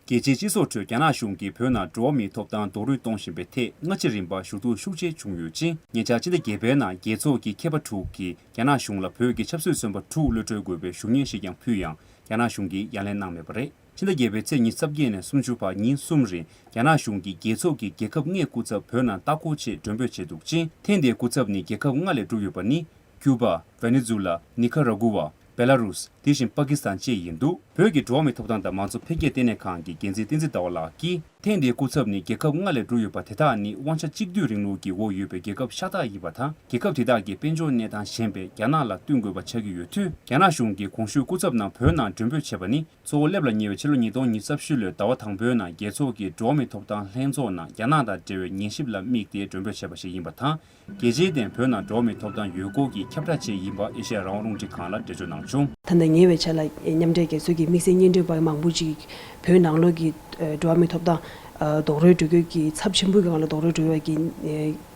རྒྱལ་སྤྱིའི་སྤྱི་ཚོགས་ཁྲོད་རྒྱ་ནག་གཞུང་གིས་བོད་ནང་འགྲོ་བ་མིའི་ཐོབ་ཐང་རྡོག་རོལ་གཏོང་བཞིན་པའི་ཐད་སྔ་ཕྱི་རིམ་པར་ཞུ་གཏུག་ཤུགས་ཆེ་བྱུང་ཡོད་ཅིང་། ཉེ་ཆར་ཕྱི་ཟླ་བརྒྱད་པའི་ནང་རྒྱལ་ཚོགས་ཀྱི་མཁས་པ་དྲུག་གིས་རྒྱ་ནག་གཞུང་ལ་བོད་ཀྱི་ཆབ་སྲིད་བཙོན་པ་དྲུག་གློད་གྲོལ་དགོས་པའི་ཞུ་སྙན་ཞིག་ཀྱང་ཕུལ་ཡང་། རྒྱ་ནག་གཞུང་གིས་ཡ་ལན་གནང་མེད་པ་རེད། ཕྱི་ཟླ་བརྒྱད་པའི་ཚེས་ཉི་ཤུ་རྩ་བརྒྱད་ནས་སུམ་ཅུ་བར་ཉིན་གསུམ་རིང་རྒྱ་ནག་གཞུང་གིས་རྒྱལ་ཚོགས་ཀྱི་རྒྱལ་ཁབ་ལྔའི་སྐུ་ཚབ་བོད་ནང་ལྟ་སྐོར་ཆེད་མགྲོན་འབོད་བྱས་འདུག་ཅིང་། ཐེངས་འདིའི་སྐུ་ཚབ་ནི་རྒྱལ་ཁབ་ལྔ་ལས་གྲུབ་ཡོད་པ་ནི། ཀྱུ་པ། ཝེ་ནེ་ཛུ་ལ། ནི་ཁ་ར་གུ་ཝ། བེ་ལ་རུས། དེ་བཞིན་པ་ཀི་སི་ཐན་བཅས་ཡིན་འདུག། བོད་ཀྱི་འགྲོ་བ་མིའི་ཐོབ་ཐང་དང་མང་གཙོ་འཕེལ་རྒྱས་ལྟེ་གནས་ཁང་གི་འགན་འཛིན་བསྟན་འཛིན་ཟླ་བ་ལགས་ཀྱིས། ཐེངས་འདིའི་སྐུ་ཚབ་ནི་རྒྱལ་ཁབ་ལྔ་ལས་གྲུབ་ཡོད་པ་དེ་དག་ནི་དབང་ཆ་གཅིག་སྡུད་རིང་ལུགས་ཀྱི་འོག་ཡོད་པའི་རྒྱལ་ཁབ་ཤ་སྟག་ཡིན་པ་དང་། རྒྱལ་ཁབ་དེ་དག་གི་དཔལ་འབྱོར་གནས་སྟངས་ཞན་པས་རྒྱ་ནག་ལ་བསྟུན་དགོས་པ་ཆགས་ཀྱི་ཡོད་དུས། རྒྱ་ནག་གཞུང་གིས་གོང་ཞུས་སྐུ་ཚབ་རྣམས་བོད་ནང་མགྲོན་འབོད་བྱས་པ་ནི། གཙོ་བོ་སླེབས་ལ་ཉེ་བའི་ཕྱི་ལོ་ཉིས་སྟོང་ཉི་ཤུ་རྩ་བཞི་ལོའི་ཟླ་བ་དང་པོའི་ནང་རྒྱལ་ཚོགས་ཀྱི་འགྲོ་བ་མིའི་ཐོབ་ཐང་ལྷན་ཚོགས་ནང་རྒྱ་ནག་དང་འབྲེལ་བའི་ཉན་ཞིབ་ལ་དམིགས་ཏེ་མགྲོན་འབོད་བྱས་པ་ཞིག་ཡིན་པ་དང་། རྒྱལ་སྤྱིའི་སྟེང་བོད་ནང་འགྲོ་བ་མིའི་ཐོབ་ཐང་ཡོད་སྐོར་གྱི་ཁྱབ་བསྒྲགས་བཅས་ཡིན་པ་ཨེ་ཤེ་ཡ་རང་དབང་རླུང་འཕྲིན་ཁང་ལ་འགྲེལ་བརྗོད་གནང་བྱུང་། ད་ལྟ་ཉེ་བའི་ཆར་ལ་མཉམ་འབྲེལ་རྒྱལ་ཚོགས་ཀྱི་དམིགས་བསལ་སྙན་སྒྲོན་པ་མང་པོ་ཅིག་བོད་ནང་ལོགས་ཀྱི་འགྲོ་བ་མིའི་ཐོབ་ཐང་རྡོག་རོལ་འགྲོ་རྒྱུ་གི་ཚབས་ཆེན་པོའི་སྒང་ལ་རྡོག་རོལ་འགྲོ་བའི་གི་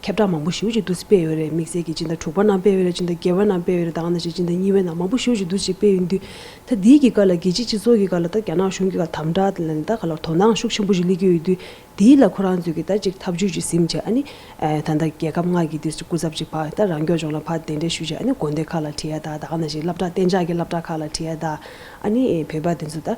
ཁྱབ་བསྒྲགས་མང་པོ་ཞེ་པོ་ཅིག་འདུག་སེ་སྤེལ་ཡོད་རེད། དམིགས་བསལ་གྱི་སྤྱི་ཟླ་དྲུག་པ་ནང་སྤེལ་ཡོད་རེད། སྤྱི་ཟླ་བརྒྱད་པ་ནང་སྤེལ་ཡོད་རེད། ད་ག་ནང་བཞིན་སྤྱི་ཟླ་གཉིས་པའི་ནང་མང་པོ་ཞེ་པོ་ཅིག་འདུག་སེ་སྤེལ་ཡོད་དུས། ད་འདིའི་གི་སྐབས་ལ་རྒྱལ་སྤྱིའི་སྤྱི་ཚོགས་ཀྱི་སྐབས་ལ་ད་རྒྱ་ནག་གཞུང་གི་སྐབས་དམ་དྲག་དེ་ལ་ནི་ད་ག་ལ་དོ་སྣང་ཤུགས་ཆེན་པོ་ཞིག་སླེབས་ཀྱི་ཡོད་དུས། དེའི་ལ་ཁོ་རང་ཚོས་ཀྱི་ད་ཅིག་ཐབས་ཇུས་ཅིག་ཟིན་བྱས། ཨ་ནི་ད་ལྟ་རྒྱལ་ཁབ་ལྔ་གི་དུས་སུ་སྐུ་ཚབ་ཅིག་ཕར་ད་རང་སྐྱོང་ལྗོངས་ལ་ཕར་གདན་འདྲེན་ཞུས་བྱས། ཨ་ནི་དགོན་སྡེ་ཁག་ལ་ཁྲིད་ཡ་ད་ད་ག་ནང་བཞིན་སློབ་གྲྭ་གཏན་འཇགས་ཀྱི་སློབ་གྲྭ་ཁག་ལ་ཁྲིད་ཡ་ད། ཨ་ནི་བོད་པ་དེ་ཚོ་ད།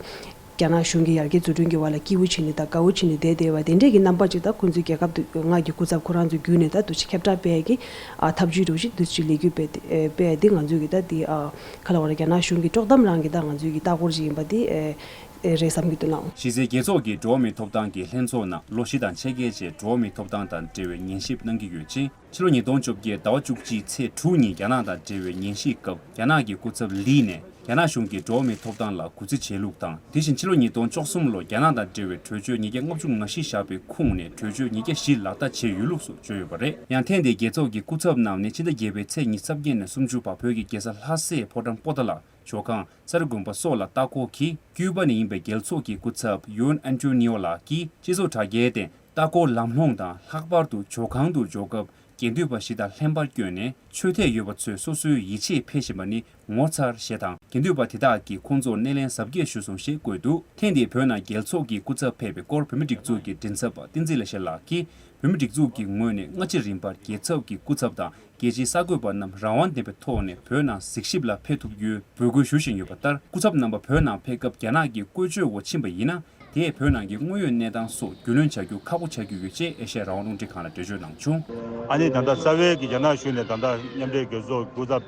རྒྱ་ནག་གཞུང་གི་ཡར་རྒྱས་འཛུགས་སྐྲུན་གྱི་བར་ལ་སྐྱིད་པོ་བྱས་ནས་དང་དགའ་བོ་བྱས་ནས་བསྡད་བསྡད་པ་དེ་འདྲས་ཀྱི་རྣམ་པ་ཅིག་དང་། ཁོང་ཚོའི་རྒྱལ་ཁབ་ཏུ་མངའ་གི་སྐུ་ཚབ་ཁོ་རང་ཚོ་བརྒྱུད་ནས་ད་འདུ་ཤེས་ཁྱབ་བསྒྲགས་སྤེལ་ཡ་གི་ཨ་ཐབས་ཇུས་འདྲ་བོ་ཅིག་འདུ་ཅིག་ལས་འགུལ་སྤེལ་ཏེ་ཨེ་སྤེལ་ཡ་དེ་ང་ཚོས་ཀྱི་ད་དེ་ཨ་ག་ལ་བ་ར་རྒྱ་ནག་གཞུང་གི་དཀྲོག་གཏམ་རང་གི་ད་ང་ཚོའི་གི་ལྟ་སྐོར་ཅིག་ཡིན་པ་དེ་ཨེ་ཨེ་རེད་བསམ་གྱི་འདུག་ལགས། གཞི་རྩའི་རྒྱལ་ཚོགས་ཀྱི་འགྲོ་བ་མིའི་ཐོབ་ཐང་གི་ལྷན་ཚོགས་ནང་ལོ་བཞི་དང་ཕྱེད་ཀའི་རྗེས་འགྲོ་བ་མིའི་ཐོབ་ཐང་དང་འབྲེལ་བའི་ཉན་ཞིབ་གནང་གི་ཡོད་ཅིང་། ཕྱི་ལོ་ཉིས་སྟོང་བཅོ་བརྒྱད་ཟླ་བ་བཅུ་གཅིག་ཚེས་དྲུག་ཉིན་རྒྱ་ནག་དང་འབྲེལ་བའི་ཉན་ཞིབ་སྐབས། རྒྱ་ནག་གི་སྐུ་ཚབ་ལི་ནས་རྒྱ་ནག་གཞུང་གིས་འགྲོ་བ་མིའི་ཐོབ་ཐང་ལ་གུས་བརྩི་བྱེད་ལུགས་དང་། དེ་བཞིན་ཕྱི་ལོ་ཉིས་སྟོང་བཅུ་གསུམ་ལོ་རྒྱ་ནག་དང་འབྲེལ་བའི་གྲོས་ཆོད་ཉིས་བརྒྱ་ལྔ་བཅུ་ང་བཞི་བཞག་པའི་ཁོངས་ནས་གྲོས་ཆོད་ཉིས་བརྒྱ་བཞི་ལག་བསྟར་བྱས་ཡོད་ལུགས་སུ་བརྗོད་ཡོད་པ་རེད། ཡང་ཐེངས་འདིའི་རྒྱལ་ཚོགས་ཀྱི་སྐུ་ཚབ་རྣམས་ནི་ཕྱི་ཟླ་བརྒྱད་པའི་ཚེས་ཉི་ཤུ་རྩ་བརྒྱད་ནས་སུམ་ཅུ་བར་བོད་ཀྱི་རྒྱལ་ས་ལྷ་སའི་ཕོ་བྲང་པོ་ཏཱ་ལ། ཇོ་ཁང་། ས་ར་དགོན་པ་སོགས་ལ་ལྟ་སྐོར་གྱིས། ཀྱུ་པ་ནས་ཡིན་པའི་རྒྱལ་ཚོགས་ཀྱི་སྐུ་ཚབ་ཡུན་ཨན་ཏོ་ནིའོ་ལགས་ཀྱིས་སྤྱི་ཚོགས་དྲ་རྒྱའི་སྟེང་ལྟ་སྐོར་ལམ་ལྷོང་དང་། ལྷག་པར་དུ་ཇོ་ཁང་དུ་འབྱོར་སྐབས་དགེ་འདུན་པ་ཞིག་དང་ལྷན་པར་བསྐྱོད་ནས་ཆོས་དད་ཡོད་པ་ཚོས་སོ་སོའི་ཡིད་ཆེས་འཕེལ་བཞིན་པ་ནི་ངོ་མཚར་ཞེས་དང་། དགེ་འདུན་པ་དེ་དག་གིས་ཁོང་ཚོར་སྣེ་ལེན་གཟབ་རྒྱས་ཞུས་སོང་ཞེས་བཀོད་འདུག་ཐེངས་འདིའི་བོད་ནང་རྒྱལ་ཚོགས་ཀྱི་སྐུ་ཚབ་ཕེབས་པའི་སྐོར་བོད་མིའི་སྒྲིག་འཛུགས་ཀྱི་མགྲིན་ཚབ་པ་བསྟན་འཛིན་ལེགས་བཤད་ལགས་ཀྱིས། བོད་མིའི་སྒྲིག་འཛུགས་ཀྱི་ངོས་ནས་སྔ་ཕྱི་རིམ་པར་རྒྱལ་ཚབ་ཀྱི་སྐུ་ཚབ་དང་རྒྱལ་སྤྱིའི་གསར་འགོད་པ་རྣམས་རང་དབང་ལྡན་པའི་ཐོག་ནས་བོད་ནང་གཟིགས་ཞིབ་ལ་ཕེབས་ཐུབ་རྒྱུའི་འབོད་སྐུལ་ཞུ་བཞིན་ཡོད་པ་ལྟར། སྐུ་ཚབ་རྣམ་པ་བོད་ནང་ཕེབས་སྐབས་རྒྱ་ནག་གི་བཀོལ་སྤྱོད་འོག་ཕྱིན་པ་ཡིན་ན། དེས་བོད་ནང་གི་དངོས་ཡོད་གནས་སྟངས་སོགས་རྒྱུས་ལོན་བྱ་རྒྱུ་ཁག་པོ་ཆགས་ཀྱི་ཡོད་ཅེས་ཨེ་ཤ་ཡ་རང་དབང་རླུང་འཕྲིན་ཁང་ལ་འགྲེལ་བརྗོད་གནང་བྱུང་། ཨ་ནི་ད་ལྟ་རྩ་བའི་གི་རྒྱ་ནག་གཞུང་ནས་ད་ལྟ་མཉམ་འབྲེལ་རྒྱལ་ཚོགས་སྐུ་ཚབ་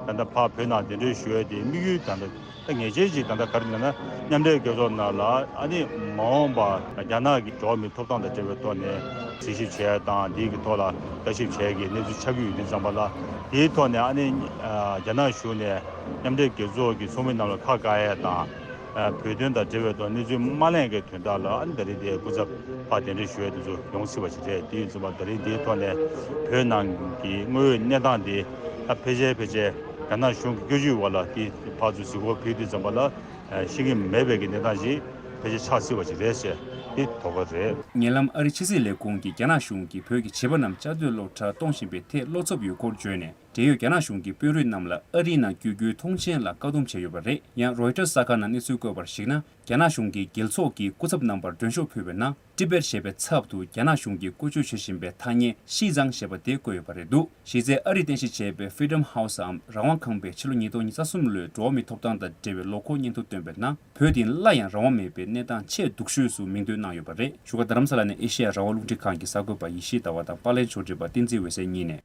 ད་ལྟ་ཕར་བོད་ནང་གདན་འདྲེན་ཞུ་ཡས་དེ་དམིགས་ཡུལ་ད་ལྟ་ད་ངེས་ཅན་ཞིག་ད་ལྟ་ག་རེ་ལབ་ན། མཉམ་འབྲེལ་རྒྱལ་ཚོགས་ནང་ལ་ཨ་ནི་མ་འོངས་པ་རྒྱ་ནག་གི་འགྲོ་བ་མིའི་ཐོབ་ཐང་དང་འབྲེལ་བའི་ཐོག་ནས་གཟིགས་ཞིབ་བྱས་དང་། འདིའི་གི་ཐོག་ལ་ལྟ་ཞིབ་བྱས་ཀྱི་གནས་ཚུལ་ཆགས་ཀྱི་ཡོད་དུས་ཙམ་པ་ལ། དེའི་ཐོག་ནས་ཨ་ནི་རྒྱ་ནག་གཞུང་ནས་མཉམ་འབྲེལ་རྒྱལ་ཚོགས་ཀྱི་ཚོགས་མི་རྣམས་ལ་ཁ་བཀག་ཡས་དང་། བོད་དོན་དང་འབྲེལ་བའི་ཐོག་གནས་ཚུལ་མ་གླེང་གི་དོན་དག་ལ་ཨ་ནི་ད་རེས་དེ་སྐུ་ཚབ་ཕར་གདན་འདྲེན་ཞུ་ཡས་དེ་ཚོ་ཡོང་སྲིད་པ་ཞིག་རེད། དེ་ཡིན་ཙམ་པ་ད་རེས་འདིའི་ཐོག་ནས་བོད་ནང་གི་དངོས་ཡོད་གནས་སྟངས་དེ་ད་ཕལ་ཆེར་ཕལ་ཆེར་རྒྱ་ནག་གཞུང་གི་བཀོད་ཇུས་འོག་ལ་དེ་ཕར་ཚུར་གཟིགས་སྐོར་ཕེབས་དུས་ཙམ་པ་ལ་ཤེས་ཀྱི་མེད་པའི་གི་གནས་སྟངས་ཤིག་ཕལ་ཆེར་ཆགས་སྲིད་པ་ཞིག་རེད་ཟེར་དེ་དོགས་པ་རེད། ཉེ་ལམ་ཨ་རིའི་ཕྱི་སྲིད་ལས་ཁུངས་ཀྱིས་རྒྱ་ནག་གཞུང་གིས་བོད་ཀྱི་བྱིས་པ་རྣམས་བཅའ་སྡོད་སློབ་གྲྭར་གཏོང་བཞིན་པའི་ཐད་བློ་འཚབ་ཡོད་སྐོར་བརྗོད་ནས། འབྲེལ་ཡོད་རྒྱ་ནག་གཞུང་གི་དཔོན་རིགས་རྣམས་ལ་ཨ་རིའི་ནང་བསྐྱོད་རྒྱུའི་ཐོངས་མཆན་ལ་བཀག་སྡོམ་བྱས་ཡོད་པ་རེད། ཡང་རོའི་ཊར་གསར་ཁང་ནང་གནས་ཚུལ་བཀོད་པར་གཞིགས་ན། རྒྱ་ནག་གཞུང་གིས་རྒྱལ་ཚོགས་ཀྱི་སྐུ་ཚབ་རྣམ་པར་མགྲོན་ཤོག་ཕུལ་བའི་ནང་། ཊི་བེཊ་ཞེས་པའི་ཚབ་ཏུ་རྒྱ་ནག་གཞུང་གིས་བཀོལ་སྤྱོད་བྱེད་བཞིན་པའི་ཐ་སྙད་ཤིས་ཙང་ཞེས་པ་དེ་བཀོད་ཡོད་པ་རེད་འདུག་གཞི་རྩའི་ཨ་རིས་རྟེན་གཞི་བྱས་པའི་Freedom House འམ་རང་དབང་ཁང་པས་ཕྱི་ལོ་ཉིས་སྟོང་ཉི་ཤུ་རྩ་གསུམ་ལོའི་འགྲོ་བ་མིའི་ཐོབ་ཐང་དང་འབྲེལ་བའི་ལོ་འཁོར་སྙན་ཐོ་བཏོན་པའི་ནང་། བོད་དེ་སླར་ཡང་རང་དབང་མེད་པའི་གནས་སྟངས་ཆེས་སྡུག་ཤོས་སུ་མིང་འདོན་གནང་ཡོད་པ་རེད། བཞུགས་སྒར་རྡ་རམ་ས་ལ་ནས་ཨེ་ཤེ་ཡ་རང་དབང་རླུང་འཕྲིན་ཁང་གི་གསར་འགོད་པ་ཡེ་ཤེས་ཟླ་བ་དང་པར་ལེན་ཕྱོགས་སྒྲིག་པ་བསྟན་འཛིན་འོད་ཟེར་གཉིས་ནས།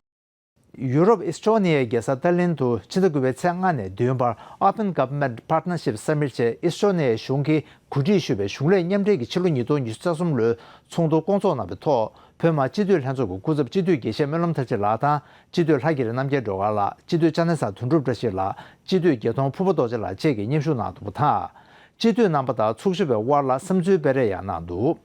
ཡུ་རོབ་ཨིས་ཊོ་ནི་ཡའི་རྒྱལ་ས་ཏཱ་ལིན་དུ་ཕྱི་ཟླ་དགུ་པའི་ཚེས་ལྔ་ནས་བདུན་བར་Open Government Partnership Summit ཞེས་ཨིས་ཊོ་ནི་ཡའི་གཞུང་གིས་གོ་སྒྲིག་ཞུས་པའི་གཞུང་ལས་མཉམ་འབྲེལ་གྱི་ཕྱི་ལོ་ཉིས་སྟོང་ཉི་ཤུ་རྩ་གསུམ་ལོའི་ཚོགས་འདུ་བསྐོང་ཚོགས་གནང་བའི་ཐོག་བོད་མི་སྤྱི་འཐུས་ལྷན་ཚོགས་ཀྱི་སྐུ་ཚབ་སྤྱི་འཐུས་དགེ་བཤེས་སྨོན་ལམ་མཐར་ཕྱིན་ལགས་དང་། སྤྱི་འཐུས་ལྷ་རྒྱ་རི་རྣམ་རྒྱལ་སྒྲོལ་དཀར་ལགས། སྤྱི་འཐུས་ལྕམ་ནས་བཟང་དོན་གྲུབ་བཀྲ་ཤིས་ལགས། སྤྱི་འཐུས་རྒྱལ་མཐོང་ཕུར་བུ་རྡོ་རྗེ་ལགས་བཅས་ཀྱིས་མཉམ་ཞུགས་གནང་འདུག་པ་དང་། སྤྱི་འཐུས་རྣམ་པ་དང་ཚོགས་ཞུགས་པའི་དབར་ལ་བསམ་ཚུལ་སྤེལ་རེས་ཡང་གནང་འདུག་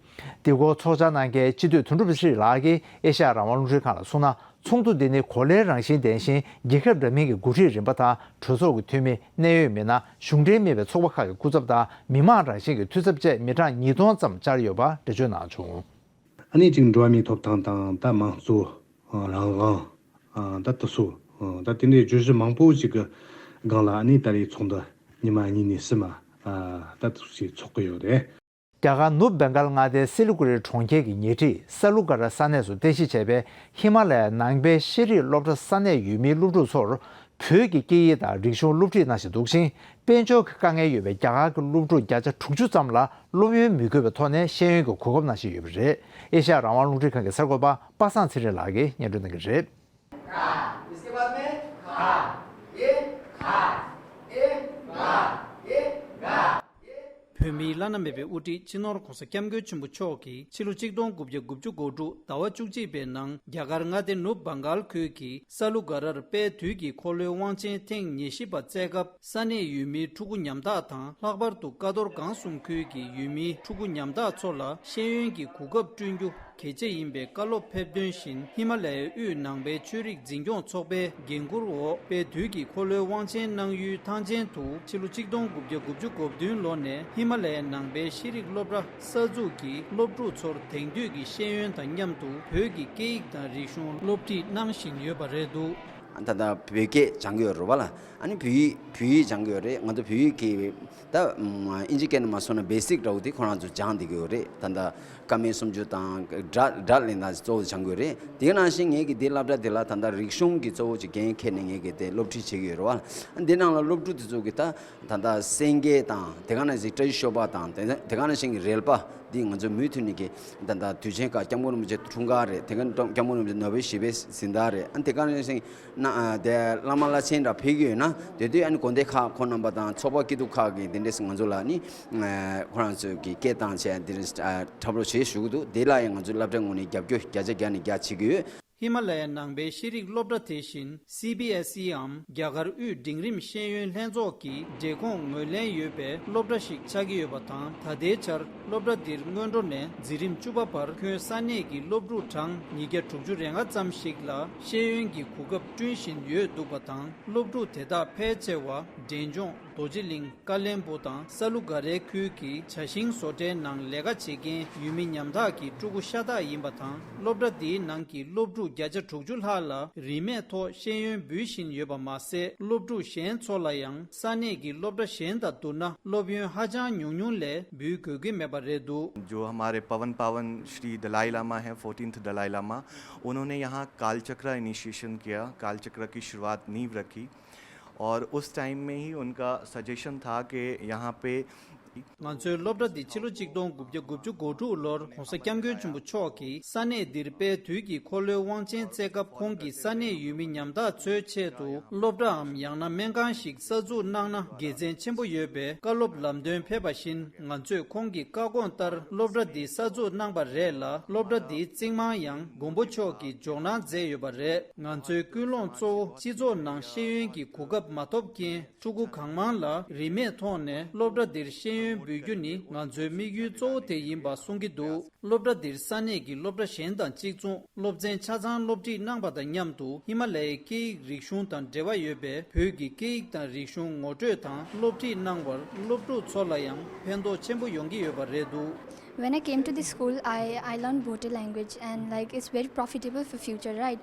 འདི་སྐོར་ཚོགས་བཅར་གནང་མཁན་སྤྱི་འཐུས་དོན་གྲུབ་བཀྲ་ཤིས་ལགས་ཀྱིས་ཨེ་ཤ་ཡ་རང་དབང་རླུང་འཕྲིན་ཁང་ལ་གསུངས་ན། ཚོགས་འདུ་འདི་ནི་གོ་ལའི་རང་བཞིན་ལྡན་ཞིང་། རྒྱལ་ཁབ་འདྲ་མིན་གྱི་འགོ་ཁྲིད་རིམ་པ་དང་། གྲོས་ཚོགས་ཀྱི་འཐུས་མི། གནད་ཡོད་མི་སྣ། གཞུང་འབྲེལ་མིན་པའི་ཚོགས་པ་ཁག་གི་སྐུ་ཚབ་དང་། མི་མང་རང་བཞིན་གྱི་འཐུས་ཚབ་བཅས་མི་གྲངས་ཉིས་སྟོང་ཙམ་བཅར་ཡོད་པ་འགྲེལ་བརྗོད་གནང་བྱུང་། ཨ་ནི་གཅིག་འགྲོ་བ་མིའི་ཐོབ་ཐང་དང་། ད་དམངས་གཙོ། རང་དབང་། ད་དེ་ཚོ། ད་དེ་འདྲའི་བརྗོད་གཞི་མང་པོ་ཞིག་གི་སྒང་ལ་ཨ་ནི་ད་རེས་ཚོགས་འདུ་ཉི་མ་གཉིས་ནས་གསུམ་མ། ད་དེ་ཚོ་ཞིག་ཚོགས་ཀྱི་ཡོད་རེད། རྒྱ་གར་ནུབ་བེང་གལ་མངའ་སྡེའི་སི་ལི་གུ་རི་གྲོང་ཁྱེར་གྱི་ཉེ་འཁྲིས་ས་ལུ་ག་ར་ས་གནས་སུ་རྟེན་གཞི་བྱས་པའི་ཧི་མ་ལ་ཡའི་ནང་པའི་ཤེས་རིག་སློབ་གྲྭ་ས་གནས་ཡུལ་མིའི་སློབ་ཕྲུག་ཚོར་བོད་ཀྱི་སྐད་ཡིག་དང་རིག་གཞུང་སློབ་ཁྲིད་གནང་བཞིན་འདུག་ཅིང་། དཔལ་འབྱོར་གྱི་དཀའ་ངལ་ཡོད་པའི་རྒྱ་གར་གྱི་སློབ་ཕྲུག་བརྒྱ་ཆ་དྲུག་ཅུ་ཙམ་ལ་སློབ་ཡོན་མི་དགོས་པའི་ཐོག་ནས་ཤེས་ཡོན་གྱི་གོ་སྐབས་གནང་བཞིན་ཡོད་པ་རེད། ཨེ་ཤ་ཡ་རང་དབང་རླུང་འཕྲིན་ཁང་གི་གསར་འགོད་པ་པ་སངས་ཚེ་རིང་ལགས་ཀྱིས་སྙན་སྒྲོན་གནང་གི་རེད། བོད་མིའི་བླ་ན་མེད་པའི་དབུ་ཁྲིད་སྤྱི་ནོར་༧གོང་ས་༧སྐྱབས་མགོན་ཆེན་པོ་མཆོག་གིས་ཕྱི་ལོ་ཆིག་སྟོང་དགུ་བརྒྱ་དགུ་བཅུ་གོ་དྲུག་ཟླ་བ་བཅུ་གཅིག་པའི་ནང་རྒྱ་གར་མངའ་སྡེ་ནུབ་བང་གཱལ་ཁུལ་གྱི་ས་ལུ་ག་རར་དཔལ་དུས་ཀྱི་འཁོར་ལོའི་དབང་ཆེན་ཐེངས་ཉེར་བཞི་པ་བསྩལ་སྐབས། ས་གནས་ཡུལ་མིའི་ཕྲུ་གུ་ཉམ་ཐག་དང་། ལྷག་པར་དུ་ཀ་རྡོར་སྒང་གསུམ་ཁུལ་གྱི་ཡུལ་མིའི་ཕྲུ་གུ་ཉམ་ཐག་ཚོ་ལ་ཤེས་ཡོན་གྱི་གོ་སྐབས་བསྐྲུན་རྒྱུ་གལ་ཆེ་ཡིན་པའི་བཀའ་སློབ་ཕེབས་དོན་བཞིན། ཧི་མ་ལ་ཡའི་དབུས་ནང་པའི་ཆོས་རིག་འཛིན་སྐྱོང་ཚོགས་པའི་འགན་འཁུར་འོག་དཔལ་དུས་ཀྱི་འཁོར་ལོའི་དབང་ཆེན་གནང་ཡུལ་ཐང་ཆེན་དུ་ཕྱི་ལོ་ཆིག་སྟོང་དགུ་བརྒྱ་དགུ་བཅུ་གོ་བདུན་ལོ་ནས་ཧི་མ་ལ་ཡའི་ནང་པའི་ཤེས་རིག་སློབ་གྲྭ་གསར་འཛུགས་ཀྱིས་སློབ་ཕྲུག་ཚོར་དེང་དུས་ཀྱི་ཤེས་ཡོན་དང་མཉམ་དུ་བོད་ཀྱི་སྐད་ཡིག་དང་རིག་གཞུང་སློབ་ཁྲིད་གནང་བཞིན་ཡོད་པ་རེད་འདུག་ད་ལྟ་བོད་སྐད་སྦྱང་གི་ཡོད་རེད་བ་ལ། ཨ་ནི་བོད་ཡིག་བོད་ཡིག་སྦྱང་གི་ཡོད་རེད། ང་ཚོ་བོད་ཡིག་གི་ད་ཨིན་ཇི་སྐད་ནས་མ་སོང་ན་བེ་སིག་འདྲ་བོ་དེ་ཁོ་རང་ཚོ་སྦྱང་བསྡད་ཀྱི་ཡོད་རེད། ད་ལྟ་ ཀ་མད་སུམ་ཅུ་དང་སྒྲ་སྒྲ་ལེན་སྟངས་གཙོ་བོ་སྦྱང་དགོས་རེད། དེ་ནང་བཞིན་ངེད་ཀྱི་འདི་སློབ་གྲྭ་འདི་ལ་ད་ལྟ་རིག་གཞུང་གི་གཙོ་བོ་ཅིག་འགན་འཁྱེར་ནས་ངེད་ཀྱི་དེ་སློབ་ཁྲིད་བྱེད་ཀྱི་ཡོད་རེད་བ། འདི་ནང་ལ་སློབ་ཕྲུག་དེ་ཚོ་གི་ད་ད་ལྟ་གསན་བརྒྱད་དང་དེ་ག་ནང་བཞིན་བཀྲ་ཤིས་ཤོ་པ་དང་དེ་དེ་ག་ནང་བཞིན་གྱི་རོལ་པ་འདི་ང་ཚོ་མུ་མཐུད་ནས་ཀྱི་ད་ལྟ་དུས་ཆེན་ཁག་སྐྱབས་མགོན་རིན་པོ་ཆེ་འཁྲུངས་སྐར་རེད། དེ་ག་སྐྱབས་མགོན་རིན་པོ་ཆེ་ནོ་བྷེལ་ཞི་བའི་གཟེངས་རྟགས་རེད། ཨ་དེ་ག་ནང་བཞིན་ན་དེ་བླ་མ་བླ་ཆེན་འདྲ་ཕེབས་ཀྱི་ཡོད་ན་དེ་དུས་ཨ་ནི་དགོན་སྡེ་ཁག་ཁོང་རྣམ་པ་དང་ཚོགས་པ་སྐྱིད་སྡུག་ཁག་གི་དེ་འདྲས་ང་ཚོ་ལ་ནི་ཁོ་རང་ཚོས་ཀྱི་སྐད་བཏང་བྱས་དེ་འདྲས་འཁྲབ་རོགས་བྱེད་ཞུ་གི་འདུག་དེ་ལ་ཡང་ང་ཚོས་སློབ་གྲྭའི་ངོས་ནས་རྒྱབ་སྐྱོར་བརྒྱ་ཆ་བརྒྱ་ནས་བརྒྱ་བྱེད་ཀྱི་ཡོད། ཧི་མ་ལ་ཡ་ནང་པའི་ཤེས་རིག་སློབ་གྲྭ་དེ་བཞིན་སི་བི་ཨེས་ཨི་འམ་རྒྱ་གར་དབུས་འབྲིང་རིམ་ཤེས་ཡོན་ལྷན་ཚོགས་ཀྱི་འབྲེལ་ཁོངས་ངོས་ལེན་ཡོད་པའི་སློབ་གྲྭ་ཞིག་ཆགས་ཀྱི་ཡོད་པ་དང་། ད་ལྟའི་ཆར་སློབ་གྲྭ་འདིར་སྔོན་འགྲོ་ནས་འཛིན་རིམ་བཅུ་པ་བར་ཁྱོན་ས་གནས་ཀྱི་སློབ་ཕྲུག་གྲངས་ཉིས་བརྒྱ་དྲུག་ཅུ་རེ་ལྔ་ཙམ་ཞིག་ལ་ཤེས་ཡོན་གྱི་གོ་སྐབས་བསྐྲུན་བཞིན་ཡོད་འདུག་པ་དང་། སློབ་ཕྲུག་དེ་དག་ཕལ་ཆེ་བ་འབྲས་ལྗོངས། རྡོ་རྗེ་གླིང་། ཀ་ལན་སྦུག་དང་ས་ལུ་ག་རའི་ཁུལ་གྱི་ཇ་ཤིང་བཟོ་གྲྭའི་ནང་ལས་ཀ་བྱེད་མཁན་ཡུལ་མི་ཉམ་ཐག་གི་ཕྲུ་གུ་ཤ་སྟག་ཡིན་པ་དང་། སློབ་གྲྭ་འདིའི་ནང་གི་སློབ་ཕྲུག་བརྒྱ་ཆ་དྲུག་ཅུ་ལྷག་ལ་རིན་མེད་ཐོག་ཤེས་ཡོན་འབུལ་བཞིན་ཡོད་པ་མ་ཟད། སློབ་ཕྲུག་གཞན་ཚོ་ལ་ཡང་ས་གནས་ཀྱི་སློབ་གྲྭ་གཞན་དང་བསྡུར་ན་སློབ་ཡོན་ཧ་ཅང་ཉུང་ཉུང་ལས་འབུལ་དགོས་ཀྱི་མེད་པ་རེད་འདུག जो हमारे पवन पावन श्री दलाई लामा हैं, फोर्टीन्थ दलाई लामा, उन्होंने यहाँ कालचक्र इनिशिएशन किया, कालचक्र की शुरुआत, नींव रखी। और उस टाइम में ही उनका सजेशन था कि यहाँ पे ང་ཚོའི་སློབ་གྲྭ་འདི་ཕྱི་ལོ་ཆིག་སྟོང་དགུ་བརྒྱ་དགུ་བཅུ་གོ་དྲུག་ལོར་༸གོང་ས་༸སྐྱབས་མགོན་ཆེན་པོ་མཆོག་གིས་ས་གནས་འདིར་དཔལ་དུས་ཀྱི་འཁོར་ལོའི་དབང་ཆེན་སྩལ་སྐབས། ཁོང་གིས་ས་གནས་ཡུལ་མི་ཉམ་ཐག་ཚོའི་ཆེད་དུ་སློབ་གྲྭའམ་ཡང་ན་སྨན་ཁང་ཞིག་གསར་འཛུགས་གནང་ན་དགེ་མཚན་ཆེན་པོ་ཡོད་པའི་བཀའ་སློབ་ལམ་སྟོན་ཕེབས་པ་བཞིན། ང་ཚོས་ཁོང་གི་བཀའ་དགོངས་ལྟར་སློབ་གྲྭ་འདི་གསར་འཛུགས་གནང་པ་རེད་ལ། སློབ་གྲྭ་འདིའི་རྩིག་རྨང་ཡང་མགོན་པོ་མཆོག་གིས་འཇོག་གནང་མཛད་ཡོད་པ་རེད། ང་ཚོའི་ཀུན་སློང་གཙོ་བོ་སྤྱི་ཚོགས་ནང་ཤེས་ཡོན་གྱི་གོ་སྐབས་མ་ཐོབ་མཁན་ཕྲུ་གུ་གང་མང་ལ་རིན་མེད་ཐོག་ནས་སློབ་གྲྭ་འདིར་ཤེས་ཡོན་འབུལ་རྒྱུ་ནི་ང་ཚོའི་དམིགས་ཡུལ་གཙོ་བོ་དེ་ཡིན་པ་གསུང་གི་འདུག་སློབ་གྲྭ་འདིར་ས་གནས་ཀྱི་སློབ་གྲྭ་གཞན་དང་གཅིག་མཚུངས་སློབ་ཚན་ཆ་ཚང་སློབ་ཁྲིད་གནང་པ་དང་མཉམ་དུ། ཧི་མ་ལ་ཡའི་སྐད་ཡིག་རིག་གཞུང་དང་འབྲེལ་བ་ཡོད་པའི་བོད་ཀྱི་སྐད་ཡིག་དང་རིག་གཞུང་ངོ་སྤྲོད་དང་སློབ་ཁྲིད་གནང་བར་སློབ་ཕྲུག་ཚོ་ལ་ཡང་ཕན་ཐོགས་ཆེན་པོ་ཡོང་གི་ཡོད་པ་རེད་འདུག When I came to the school, I, I learned Bhoti language and like it's very profitable for future, right?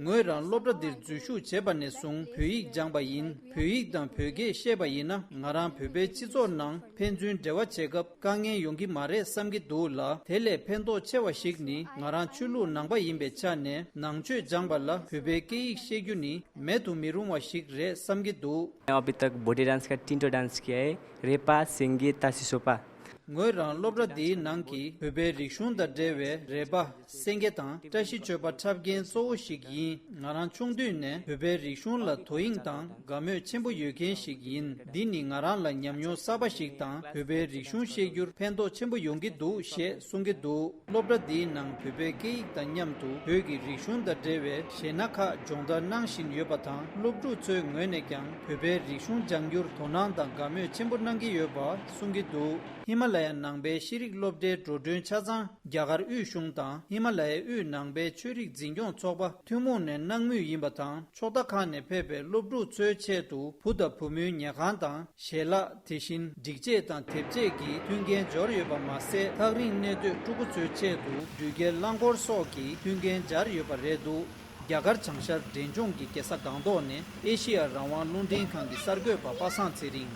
ངོས་རང་སློབ་གྲྭ་འདིར་འཛུལ་ཞུགས་བྱས་པ་ནས་བཟུང་བོད་ཡིག་སྦྱངས་པ་ཡིན། བོད་ཡིག་དང་བོད་སྐད་ཤེས་པ་ཡིན་ན་ང་རང་བོད་པའི་སྤྱི་ཚོགས་ནང་ཕན་ཚུན་འབྲེལ་བ་བྱེད་སྐབས་དཀའ་ངལ་ཡོང་གི་མ་རེད་བསམ་གྱི་འདུག་ལ། དེ་ལས་ཕན་ཐོགས་ཆེ་བ་ཞིག་ནི་ང་རང་ཆོས་ལུགས་ནང་པ་ཡིན་པའི་ཆ་ནས་ནང་ཆོས་སྦྱངས་པ་ལ་བོད་པའི་སྐད་ཡིག་ཤེས་རྒྱུ་ནི་མེད་དུ་མི་རུང་བ་ཞིག་རེད་བསམ་གྱི་འདུག अभी तक बोटी डांस का टिंटो डांस किया है। रेपा, सिंगी, तासी सोपा। ངོས་རང་སློབ་གྲྭ་འདིའི་ནང་གི་བོད་པའི་རིག་གཞུང་དང་འབྲེལ་བའི་རེ་པ། སེང་གེ་དང་བཀྲ་ཤིས་མཆོད་པ་འཁྲབ་མཁན་གཙོ་བོ་ཞིག་ཡིན། ང་རང་ཆུང་དུས་ནས་བོད་པའི་རིག་གཞུང་ལ་དོ་དབྱིངས་དང་དགའ་མོས་ཆེན་པོ་ཡོད་མཁན་ཞིག་ཡིན། འདི་ནི་ང་རང་ལ་ཉམས་མྱོང་གསར་པ་ཞིག་དང་བོད་པའི་རིག་གཞུང་ཤེས་རྒྱུར་ཕན་ཐོགས་ཆེན་པོ་ཡོང་གི་འདུག་ཞེས་གསུང་གི་འདུག་སློབ་གྲྭ་འདིའི་ནང་བོད་པའི་སྐད་ཡིག་དང་མཉམ་དུ་བོད་ཀྱི་རིག་གཞུང་དང་འབྲེལ་བའི་གཞས་སྣ་ཁག་སྦྱོང་བརྡར་གནང་བཞིན་ཡོད་པ་དང་། སློབ་ཕྲུག་ཚོའི་ངོས་ནས་ཀྱང་བོད་པའི་རིག་གཞུང་སྦྱང་རྒྱུར་དོ་སྣང་དང་དགའ་མོས་ཆེན་པོ་གནང་གི་ཡོད་པ་གསུང་གི་འདུག་ཧི་མ་ལ་ཡ་ནང་པའི་ཤེས་རིག་སློབ་གྲྭའི་འགྲོ་གྲོན་ཆ་ཚང་རྒྱ་གར་དབུས་གཞུང་དང་ཧི་མ་ལ་ཡའི་དབུས་ནང་པའི་ཆོས་རིག་འཛིན་སྐྱོང་ཚོགས་པ་ཐུན་མོང་ནས་གནང་མུས་ཡིན་པ་དང་། ཕྱོགས་མཐའ་ཁག་ནས་ཕེབས་པའི་སློབ་ཕྲུག་ཚོའི་ཆེད་དུ་བུ་དང་བུ་མོའི་ཉལ་ཁང་དང་ཞལ་ལག། དེ་བཞིན་སྒྲིག་ཆས་དང་དེབ་ཆས་ཀྱི་མཐུན་རྐྱེན་འབྱོར་ཡོད་པ་མ་ཟད། ཐག་རིང་གནས་སྡོད་ཕྲུ་གུ་ཚོའི་ཆེད་དུ་འགྲུལ་སྐྱེལ་རླངས་འཁོར་སོགས་ཀྱི་མཐུན་རྐྱེན་སྦྱར་ཡོད་པ་རེད་འདུག་རྒྱ་གར་བྱང་ཤར་འབྲས་ལྗོངས་ཀྱི་རྒྱལ་ས་སྒང་ཏོག་ནས་ཨེ་ཤེ་ཡ་རང་དབང་རླུང་འཕྲིན་ཁང་གི་གསར་འགོད་པ་པ་སངས་ཚེ་རིང་།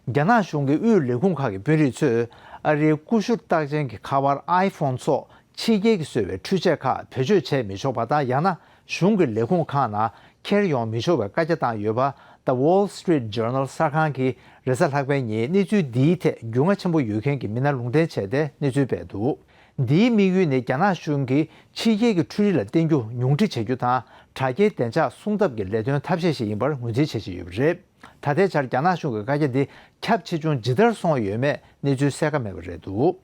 རྒྱ་ནག་གཞུང་གི་དབུས་ལས་ཁུངས་ཁག་གི་དཔོན་རིགས་ཚོས་ཨ་རིའི་ཀུ་ཤུ་རྟགས་ཅན་གྱི་ཁ་པར་ཨའི་ཕོན་སོགས་ཕྱི་རྒྱལ་གྱིས་བཟོས་པའི་འཕྲུལ་ཆས་ཁག་བེད་སྤྱོད་བྱས་མི་ཆོག་པ་དང་། ཡང་ན་གཞུང་གི་ལས་ཁུངས་ཁག་ནང་འཁྱེར་ཡོང་མི་ཆོག་པའི་བཀའ་རྒྱ་བཏང་ཡོད་པ། The Wall Street Journal གསར་ཁང་གིས་རེས་གཟའ་ལྷག་པའི་ཉིན་གནས་ཚུལ་འདིའི་ཐད་རྒྱུས་མངའ་ཆེན་པོ་ཡོད་མཁན་གྱི་མི་སྣ་ལུང་འདྲེན་བྱས་ཏེ་གནས་ཚུལ་སྤེལ་འདུག་འདིའི་དམིགས་ཡུལ་ནི་རྒྱ་ནག་གཞུང་གིས་ཕྱི་རྒྱལ་གྱི་འཕྲུལ་རིག་ལ་བརྟེན་རྒྱུ་ཉུང་འཕྲི་བྱ་རྒྱུ་དང་། དྲ་རྒྱའི་བདེ་འཇགས་སྲུང་ཐབས་ཀྱི་ལས་དོན་ཐབས་ཤེས་ཤིག་ཡིན་པར་ངོས་འཛིན་བྱེད་བཞིན་ཡོད་པ་རེད། ད་ལྟའི་ཆར་རྒྱ་ནག་གཞུང་གི་བཀའ་རྒྱ་འདི་ཁྱབ་ཆེ་ཆུང་ཇི་ལྟར་སོང་ཡོད་མེད་གནས་ཚུལ་གསལ་ཁ་མེད་པ་རེད་འདུག་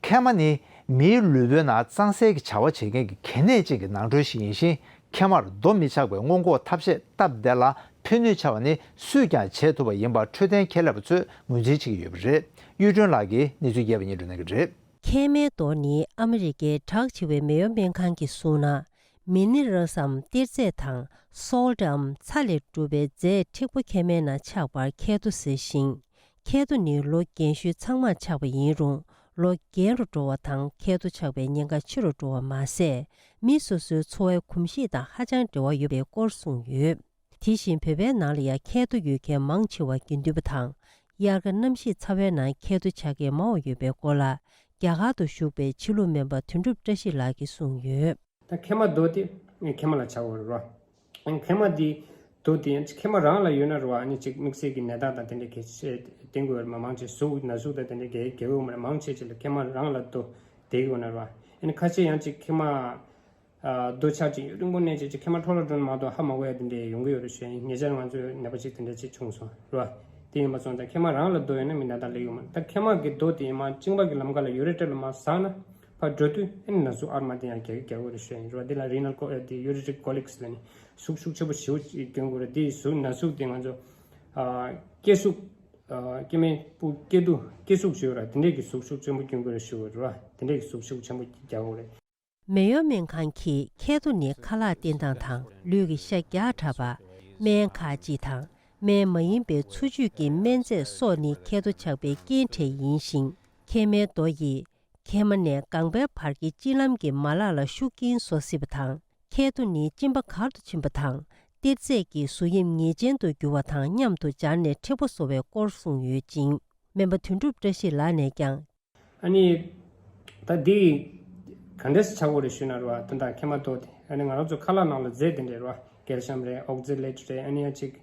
མཁལ་མ་ནི་མིའི་ལུས་པོའི་ནང་གཙང་སེལ་གྱི་བྱ་བ་བྱེད་མཁན་གྱི་གལ་གནད་ཅན་གྱི་ནང་ཁྲོལ་ཞིག་ཡིན་ཞིང་། མཁལ་མར་རྡོ་མི་ཆགས་པའི་སྔོན་འགོག་ཐབས་ཤེས་སྟབས་བདེ་ལ་ཕན་ནུས་ཆེ་བ་ནི་སུས་ཀྱང་བྱེད་ཐུབ་པ་ཡིན་པར་འཕྲོད་བསྟེན་ཁྱད་ལས་པ་ཚོས་ངོས་འཛིན་བྱེད་ཀྱི་ཡོད་པ་རེད། གཡུ་སྒྲོན་ལགས་ཀྱིས་གནས་ཚུལ་རྒྱས་པ་སྙན་སྒྲོན་གནང་གི་རེད། མཁལ་མའི་རྡོ་ནི་ཨ་མི་རི་ཀའི་གྲགས་ཆེ་བའི་མེ་ཡོ་སྨན་ཁང་གིས་གསུངས་ན། མི་ནི་རལ་སམ་གཏེར་རྫས་དང་སོལ་ཊམ་ཚྭ་ལས་གྲུབ་པའི་རྫས་མཁྲེགས་པོ་མཁལ་མའི་ནང་ཆགས་པར་མཁལ་རྡོ་ཟེར་ཞིང་། མཁལ་རྡོ་ནི་ལོ་རྒན་ཤོས་ཚང་མར་ཆགས་པ་ཡིན་རུང་། ལོ་རྒན་རུ་འགྲོ་བ་དང་མཁལ་རྡོ་ཆགས་པའི་ཉེན་ཁ་ཆེ་རུ་འགྲོ་བ་མ་ཟད། མི་སོ་སོའི་འཚོ་བའི་གོམས་གཤིས་དང་ཧ་ཅང་འབྲེལ་བ་ཡོད་པའི་སྐོར་གསུངས་ཡོད། དེ་བཞིན་བོད་པའི་ནང་ལ་ཡང་མཁལ་རྡོ་ཡོད་མཁན་མང་ཆེ་བ་དགེ་འདུན་པ་དང་ དབྱར་ཁ་གནམ་གཤིས་ཚ་བའི་ནང་ཁྱད་དུ་ཆགས་མཁན་མང་བ་ཡོད་པའི་སྐོར་ལ། རྒྱ་གར་དུ་བཞུགས་པའི་ཕྱི་ལུགས་སྨན་པ་དོན་གྲུབ་བཀྲ་ཤིས་ལགས་ཀྱིས་གསུངས་ཡོད། ད་མཁལ་མ་རྡོ་དེ་མཁལ་མ་ལ་ཆགས་ཡོད་རེད་བ། མཁལ་མ་དེ་རྡོ་དེ་མཁལ་མ་རང་ལ་ཡོད་ན་རེད་བ། ཨ་ནི་ཅིག་དམིགས་བསལ་གྱི་ནད་རྟགས་དང་དེ་འདྲ་གལ་ཆེ་བསྟན་དགོས་ཡོད་མ། མང་ཆེ་ཟུག་ན་ཟུག་དང་དེ་འདྲ་གལ་གལ་ཡོད་མ་རེད། མང་ཆེ་ཅིག་ལ་མཁལ་མ་རང་ལ་རྡོ་དེ་ཡོད་ན་རེད་བ། ཨ་ནི་ཁ་ཤས་ཡང་ཅིག་མཁལ་མ། ཨ། རྡོ་ཆག་ཅིག་རིང་པོ་གནས་ཅིག་ཅིག་མཁལ་མ་འཕྲོ་བརླག་འགྲོ་ན་མ་གཏོགས་ཧ་མ་གོ་ཡ་དེ་འདྲ་ཡོང་གི་ཡོད་རེད་ཞུ་ཡ་ཡིན། ཉེ་ཆར་ང་ཚོའི་ནད་པ་ཅིག་དེ་འདྲ་ཅིག་བྱུང་སོང་རེད་བ། དེ་ཡིན་པ་སོང་ཙང་མཁལ་མ་རང་ལ་རྡོ་ཡོད་ན་མི་ནད་རྟགས་སླེབས་ཡོད་མ་རེད། ད་མཁལ་མ་གི་རྡོ་དེ་ཡིན་མ་གཅིན་པ་གི་ལམ་ཁ་ལ་ཡུ་རེ་ཐར་ལ་མ་ཟགས་ན་ཕར་འགྲོ་དུས་ཨ་ནི་ན་ཟུག་ཨར་མ་དེ་ཡང་རྒྱག་རྒྱག་གི་རེད་ཞུ་ཡ་ཡིན་རེད་བ། དེ་ལ་རི་ནལ་ཀོ་ཨ་དེ་ཡུ་རེ་ཐིག་ཀོ་ལིག་ཟེར་ནས་ཟུག་ཤུགས་ཆེན་པོ་ཞེ་པོ་ཅིག་སྐྱོན་གྱི་རེད། དེ་ཟུག་ན་ཟུག་དེ་ང་ཚོ་ཨ་སྐྱེ་ཟུག་ཨ་སྐྱེ་དམན་སྤུ་སྐྱེ་དུག་སྐྱེ་ཟུག་ཞེ་པོ་ར་དེ་འདྲས་ཀྱི་ཟུག་ཤུགས་ཆེན་པོ་སྐྱོན་གྱི་རེད་ཞུ་བ་རེད་བ། དེ་འདྲས་ཀྱི་ཟུག་ཤུགས་ཆེན་པོ་རྒྱག་གི་རེད། མེ་ཡོ་སྨན་ཁང་གིས་མཁལ་རྡོ་ནི་ཁ་ལག་བསྟེན་སྟངས་དང་ལུས་ཀྱི་ཤ་རྒྱགས་དྲགས་པ། སྨན་ཁག་ཅིག་དང་སྨན་མ་ཡིན་པའི་འཚོ་བཅུད་ཀྱི་སྨན་རྫས་སོགས་ནི་མཁལ་རྡོ་ཆགས་པའི་རྐྱེན་གྲས་ཡིན་ཞིང་། མཁལ་མའི་རྡོ་ཡིས་མཁལ་མ་ནས་ལྒང་པའི་བར་གྱི་གཅིན་ལམ་གྱི་མ་ལག་ལ་ཤུགས་རྐྱེན་བཟོ་སྲིད་པ་དང་། མཁལ་རྡོ་ནི་གཅིན་པ་གར་དུ་ཕྱིན་པ་དང་། གཏེར་རྫས་ཀྱི་གཟུགས་དབྱིབས་ངེས་ཅན་དུ་འགྱུར་བ་དང་མཉམ་དུ་སྦྱར་ནས་མཁྲེགས་པོ་བཟོ་བའི་སྐོར་གསུངས་ཡོད་ཅིང་། སྨན་པ་དོན་གྲུབ་བཀྲ་ཤིས་ལགས་ནས་ཀྱང་། ཨ་ནི། ད་འདི་ག་འདྲས་ཆགས་ཀྱི་རེད་ཞུས་ན་རེད་བ། དོན་དག་མཁལ་མ་རྡོ་དེ་ཨ་ནི་ང་རང་ཚོ་ཁ་ལག་ནང་ལ་རྫས་དེ་འདྲས་རེད་བ། ཀལ་ཤམ་རེད། ཨོག་ཛེ་ལེ་ཊི་རེད། ཨ་ནི་ཡང་ཅིག་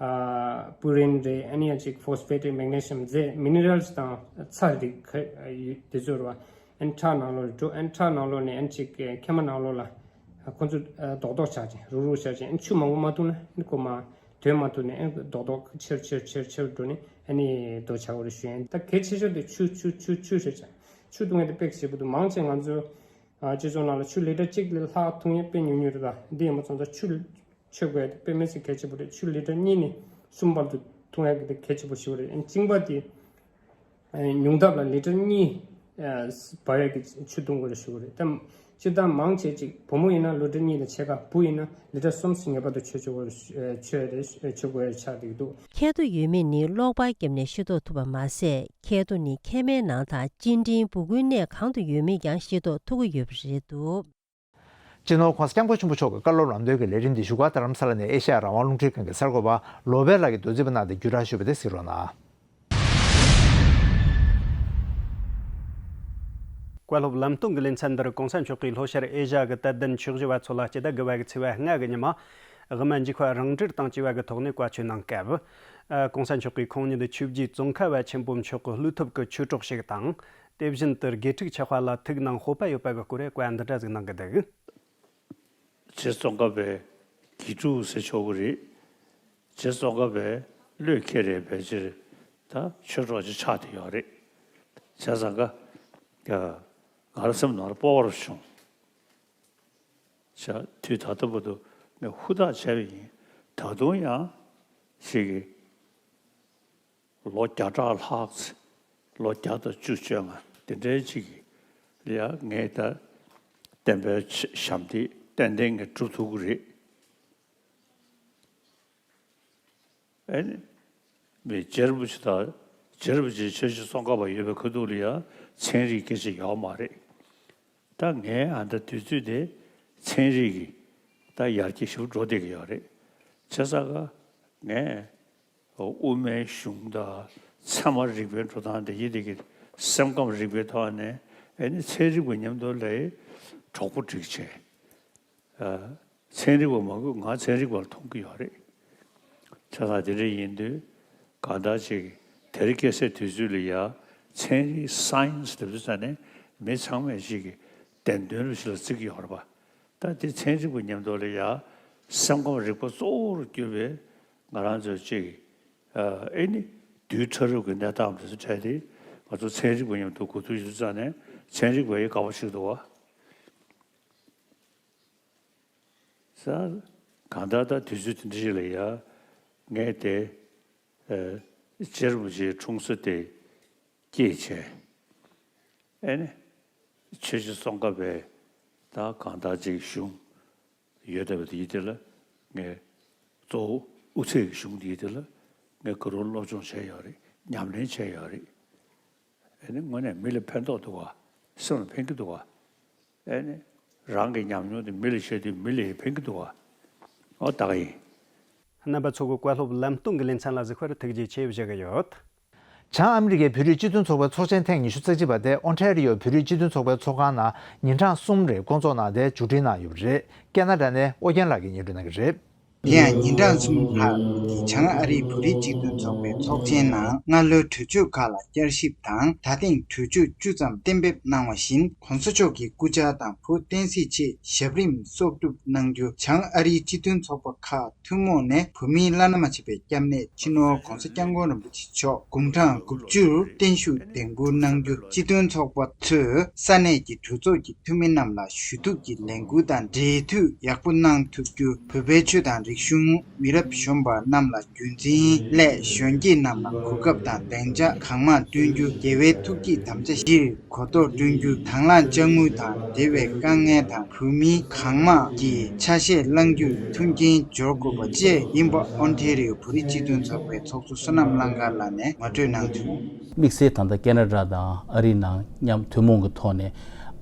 ཨ། པུ་རིན་རེད། ཨ་ནི་ཡང་ཅིག་ཕོ་སི་ཕེ་ཊི་རེད། མེག་ནེ་ཤམ་རྫས། མི་ནི་རལ་སི་དང་ཚྭ་རིགས་ཁ་ཡོད་དེ་ཚོ་རེད་བ། ཨ་ནི་ཁྲག་ནང་ལོགས་ལ་འགྲོ། ཨ་ནི་ཁྲག་ནང་ལོགས་ནས་ཨ་ནི་ཅིག་མཁལ་མ་ནང་ལོགས་ལ་ཁོ་ཚོ་རྡོག་རྡོག་ཆགས་ཅིང་རུག་རུག་ཆགས་ཅིང་། ཨ་ནི་ཆུ་མང་པོ་མ་བཏུང་ན་ཨ་ནི་ཁོ་མ་དོན་མ་ཐུབ་ནས་ཨ་ནི་རྡོག་རྡོག་ཆེར་ཆེར་ཆེར་ཆེར་འགྲོ་ནས་ཨ་ནི་རྡོ་ཆགས་པ་རེད་ཞུ་ཡིན། ད་གལ་ཆེ་ཤོས་དེ་ཆུ་ཆུ་ཆུ་ཆུ་རེད་ཅིང་། ཆུ་བཏུང་ཡ་དེ་དཔེ་ཞེ་པོ་འདུག་མང་ཆེ་ང་ཚོ་ཨ། སྤྱི་ཚོགས་ནང་ལ་ཆུ་ལི་ཊར་གཅིག་ལས་ལྷག་འཐུང་ཡ་དཔེ་ཉུང་ཉུང་རེད། ད་འདི་ཡིན་པ་སོང་ཙང་ཆུ་མཆོད་དགོས་ཡ་དེ་དཔེ་མི་སྲིད་གལ་ཆེ་པོ་རེད། ཆུ་ལི་ཊར་གཉིས་ནས་གསུམ་བར་དུ་འཐུང་ཡ་གི་དེ་གལ་ཆེ་པོ་ཞེ་པོ་རེད། ཨ་ནི་གཅིན་པ་དེ་ཨ། ཉུང་མཐའ་ལ་ལི་ཊར་གཉིས་ཨ། འབབ་ཡ་གི་ཆུ་འཐུང་དགོས་རེད་ཞུ་གི་རེད། ད་སྤྱིར་བཏང་མང་ཆེ་ཅིག་བུ་མོ་ཡིན་ན་ལི་ཊར་གཉིས་དང་ཕྱེད་ཀ། བུ་ཡིན་ན་ལི་ཊར་གསུམ་ཟིན་ངེས་པར་དུ་མཆོད་ཆོག་གི་རེད། མཆོད་རེད། མཆོད་དགོས་ཡ་ཆགས་བསྡད་ཀྱི་འདུག་མཁལ་རྡོ་ཡོད་མེད་ནི་གློག་པར་བརྒྱབ་ནས་ཤེས་རྟོགས་ཐུབ་པ་མ་ཟད། མཁལ་རྡོ་ནི་མཁལ་མའི་ནང་དང་གཅིན་འདྲེན་སྦུ་གུའི་གནས་གང་དུ་ཡོད་མེད་ཀྱང་ཤེས་རྟོགས་ཐུབ་ཀྱི་ཡོད་པ་རེད་འདུག་སྤྱི་ནོར་༸གོང་ས་༸སྐྱབས་མགོན་ཆེན་པོ་མཆོག་གི་བཀའ་སློབ་ལམ་སྟོན་གྱི་ལས་རིམ་འདི་བཞུགས་སྒར་རྡ་རམ་ས་ལ་ནས་ཨེ་ཤ་ཡ་རང་དབང་རླུང་འཕྲིན་ཁང་གི་གསར་འགོད་པ་ལོ་པཎ་ལགས་ཀྱིས་མདོར་བསྡུས་པ་གནང་སྟེ་བརྒྱུད་བསྒྲགས་ཞུས་པ་དེ་གཟིགས་རོགས་གནང་། བཀའ་སློབ་ལམ་སྟོན་གྱི་ལེ་ཚན་འདིར་༸གོང་ས་མཆོག་གིས་ལྷོ་ཤར་ཨེ་ཤ་ཡ་གི་དད་ལྡན་ཆོས་ཞུ་བ་ཚོ་ལ་སྤྱི་ཟླ་དགུ་པ་གི་ཚེས་པ་ལྔ་གི་ཉི་མ། དབུ་མ་འཇིགས་པ་རང་གྲོལ་དང་བཅས་པ་གི་ཐོག་ནས་བཀའ་ཆོས་གནང་སྐབས། ༸གོང་ས་མཆོག་གིས་ཁོང་ཉིད་ཆོས་བརྒྱུད་ཙོང་ཁ་པ་ཆེན་པོ་མཆོག་གི་སློབ་ཐོབ་ཀྱི་ཆོས་གྲོགས་ཤིག་དང་། དེ་བཞིན་དུ་དགེ་ཕྲུག་ཆགས་པ་ལ་ཐུགས་ནང་དཔོག་པ་ཡོད་པ་གི་སྐོར་བཀའ་འདི་འདྲ་ཟིག་གནང་གི་འདུག་རྗེ་ཙོང་ཁ་པའི་དགེ་ཕྲུག་ཟེར་ཆོག་གི་རེད། རྗེ་ཙོང་ཁ་པའི་བློས་འཁེལ་རེད། ཕལ་ཆེར་ད་ཆོས་གྲོགས་ཅིག་ཆགས་བསྡད་ཡོད་རེད། བྱས་ཙང་ཀ་ང་རང་སེམས་ནང་ལ་སྤོབས་པ་རུ་བྱུང་། བྱས་དུས་ད་ལྟ་བར་དུ་ངས་ཧུར་ཐག་བྱས་པ་ཡིན། ད་དུང་ཡང་ཞིག་གིས། ལོ་བརྒྱ་ཕྲག་ལྷག་ཙམ། ལོ་བརྒྱ་དང་བཅུ་བཅོ་ལྔ་དེ་འདྲའི་ཅིག་ལ་ཡང་ངས་ད་བསྟན་པའི་ཞབས་འདེགས་ཏན་ཏན་ངས་སྒྲུབ་ཐུབ་ཀྱི་རེད། ཨེ་ནི། མི་རྗེ་རིན་པོ་ཆེ་དང་། རྗེ་རིན་པོ་ཆེ་ཆོས་རྗེ་ཙོང་ཁ་པ་ཡོད་པའི་ཁ་ཐུག་ལ་ཡང་ཚན་རིག་སྐད་ཆ་ཡོད་མ་རེད། ད་ངའི་ཨ་ད་དུས་ཚོད་དེ་ཚན་རིག་གི་ད་ཡར་རྒྱས་ཞེ་པོ་འགྲོ་བསྡད་ཀྱི་ཡོད་རེད། བྱས་ཙང་ཀ་ངས། དབུ་མའི་གཞུང་དང་ཚད་མ་རིག་པའི་འགྲོ་སྟངས་དེ་ཡི་དེ་གི་སེམས་ཁམས་རིག་པའི་ཐོག་ནས་ཨེ་ནི་ཚན་རིག་པ་མཉམ་དུ་ལས་གྲོགས་པོ་སྒྲིག་བྱས། ཚན་རིག་པ་མང་པོས་ང་ཚན་རིག་པར་མཐོང་གི་ཡོད་རེད། བྱས་ཙང་དེ་འདྲ་ཡིན་དུས་གང་ལྟར་ཅིག་དེ་རིང་ཁ་སང་དུས་ཚོད་ལ་ཡ་ཚན་རིག་སའེན་སི་དེ་ཚོ་ས་ནས་མི་ཚང་མས་ཅིག་གི་བདེན་དོན་རུ་ཞིག་ལ་བརྩི་གི་ཡོད་རེད་པ། ད་དེ་ཚན་རིག་པ་མཉམ་དུ་ལ་ཡ་སེམས་ཁམས་རིག་པ་གཙོ་བོར་གྱུར་པའི་ང་རང་ཚོ་ཅིག་ཨེ་ནི་དུས་ཕྲ་རབ་ཀྱི་གནས་སྟངས་དེ་ཚོ་འཕྲད་དེ་ང་ཚོ་ཚན་རིག་པ་མཉམ་དུ་གོ་བསྡུར་ཞུ་ཙང་ནས་ཚན་རིག་པ་ཡི་དགའ་པོ་ཞིག་འདུག་བ། ས། གང་ལྟར་ད་དུས་ཚོད་དེ་འདྲ་ཞིག་ལ་ཡ་ངས་དེ་རྗེ་རིན་པོ་ཆེའི་འཁྲུངས་ས་དེ་སྐྱེས་བྱས། ཨེ་ནི། ཆོས་རྗེ་ཙོང་ཁ་པའི་ད་གང་ལྟར་ཅིག་གཞུང་ཡོད་བསྡད་པ་དེ་ཡི་དེ་ལ་ངས་གཙོ་བོ་དབུ་ཚད་ཀྱི་གཞུང་དེ་ཡི་དེ་ལ་ངས་ག་རུ་སློབ་སྦྱོང་བྱས་ཡོད་རེད། ཉམས་ལེན་བྱས་ཡོད་རེད། ཨེ་ནི་དངོས་གནས་མི་ལ་ཕན་ཐོགས་འདུག་ག། སེམས་ལ་ཕན་གྱི་འདུག་ག། ཨེ་ནི། རང་གི་ཉམས་མྱོང་དེ་མི་ལ་བཤད་དུས་མི་ལ་ཡང་ཕན་གྱི་འདུག་ག། ཨོ་ད་ག་ཡིན། རྣམ་པ་ཚོ་གི་བཀའ་སློབ་ལམ་སྟོན་གྱི་ལེ་ཚན་ལ་གཟིགས་པར་ཐུགས་རྗེ་ཆེ་ཞུ་གི་ཡོད། བྱང་ཨ་མི་རི་ཀའི་བོད་རིགས་སྤྱི་མཐུན་ཚོགས་པའི་ཚོགས་ཆེན་ཐེངས་ཉི་ཤུ་རྩ་གཅིག་པ་དེ་ཨོན་ཊ་རི་ཡོ་བོད་རིགས་སྤྱི་མཐུན་ཚོགས་པའི་ཚོགས་ཁང་ནང་ཉིན་གྲངས་གསུམ་རིང་བསྐོང་ཚོགས་གནང་སྟེ་མཇུག་སྒྲིལ་གནང་ཡོད་པ་རེད། སྐད་ན་སྒྲ་ནས་ཨོ་རྒྱན་ལགས་ཀྱིས་སྙན་སྒྲོན་གནང་གི་རེད། དེ་ཡང་ཉིན་གྲངས་གསུམ་ལྷག་གི་བྱང་ཨ་རིའི་བོད་རིགས་སྤྱི་མཐུན་ཚོགས་པའི་ཚོགས་ཆེན་ནང་སྔ་ལོའི་གྲོས་ཆོད་ཁག་ལ་བསྐྱར་ཞིབ་དང་ད་ཐེངས་གྲོས་ཆོད་བཅུ་ཙམ་གཏན་འབེབས་གནང་བ་བཞིན་གོང་ས་མཆོག་གི་སྐུ་ཕྱྭ་དང་བོད་བསྟན་སྲིད་ཆེད་ཞབས་རིམ་གསོག་སྒྲུབ་གནང་རྒྱུ། བྱང་ཨ་རིའི་སྤྱི་མཐུན་ཚོགས་པ་ཁག་ཐུན་མོང་ནས་བོད་མིའི་བླ་ན་མ་མཆིས་པའི་སྐྱབས་གནས་སྤྱི་ནོར་༧གོང་ས་༧སྐྱབས་མགོན་རིན་པོ་ཆེ་མཆོག་དགུང་གྲངས་དགུ་བཅུར་བརྟན་བཞུགས་དད་འབུལ་གནང་རྒྱུ། སྤྱི་མཐུན་ཚོགས་པ་ཚོས་ས་གནས་ཀྱི་གྲོས་ཚོགས་ཀྱི་འཐུས་མི་རྣམས་ལ་ཞུ་གཏུག་གི་ལས་འགུལ་དང་འབྲེལ་མཐུད་ཡག་པོ་གནང་ཐུབ་རྒྱུ། བོད་པའི་ཆོས་དང་རིག་གཞུང་མི་རབས་གཞོན་པ་རྣམས་ལ་རྒྱུན་འཛིན་སླད་གཞོན་སྐྱེས་རྣམས་ལ་གོ་སྐབས་དང་སྡིངས་ཆ་གང་མང་བསྐྲུན་རྒྱུ། རྒྱལ་བའི་ཐུགས་བསྐྱེད་དམ་བཅའ་བཞིར་གོ་རྟོགས་བསྐྲུན་རྒྱུ། དང་བླངས་དཔྱ་དངུལ་དང་འབྲེལ་བའི་དཀའ་ངལ་དང་བོད་མི་གང་མང་གི་ཆ་ཤས་བླང་རྒྱུར་མཐུན་རྐྱེན་སྦྱོར་དགོས་པ་བཅས་ཡིན་པ་ཨོན་ཊེ་རི་ཡོ་བོད་རིགས་སྤྱི་མཐུན་ཚོགས་པའི་ཚོགས་གཙོ་བསོད་ནམས་གླང་དཀར་ལགས་ནས་ངོ་སྤྲོད་གནང་བྱུང་། དམིགས་བསལ་ད་ལྟ་ཁེ་ན་ཌ་དང་ཨ་རི་ནང་མཉམ་ཐུན་མོང་གི་ཐོག་ནས་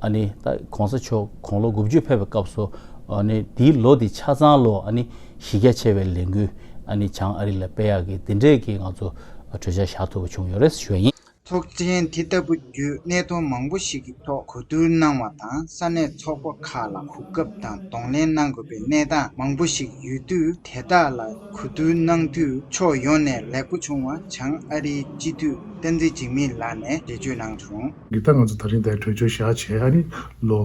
ཨ་ནི་ད་གོང་ས་མཆོག་དགུང་ལོ་དགུ་བཅུ་ཕེབས་པའི་སྐབས་སུ་ཨ་ནི་དེའི་ལོ་དེ་ཆ་ཚང་ལོ་ཨ་ནི་གཞི་རྒྱ་ཆེ་བའི་ལས་འགུལ་ཨ་ནི་བྱང་ཨ་རི་ལ་སྤེལ་ཡག་གི་དེ་འདྲས་ཀྱི་ང་ཚོ་གྲོས་འཆར་བཞག་ཐུབ་པ་བྱུང་ཡོད་རེད་ཞུ་བ་ཡིན། ཚོགས་ཆེན་དེ་ལྟ་བུ་བརྒྱུད་གནད་དོན་མང་པོ་ཞིག་གི་ཐོག་གོ་བསྡུར་གནང་བ་དང་ས་གནས་ཚོགས་པ་ཁག་ལ་གོ་སྐབས་དང་གདོང་ལེན་གནང་དགོས་པའི་གནས་སྟངས་མང་པོ་ཞིག་ཡོད་དུས་དེ་དག་ལ་གོ་བསྡུར་གནང་དུས་ཕྱོགས་ཡོངས་ནས་ལེགས་པོ་བྱུང་བ་བྱང་ཨ་རིའི་སྤྱི་འཐུས་བསྟན་འཛིན་འཇིགས་མེད་ལགས་ནས་འགྲེལ་བརྗོད་གནང་བྱུང་། འདི་ལྟར་ང་ཚོ་ད་རིང་དེ་གྲོས་ཆོད་བཞག་བྱས་ཨ་ནི་ལོ་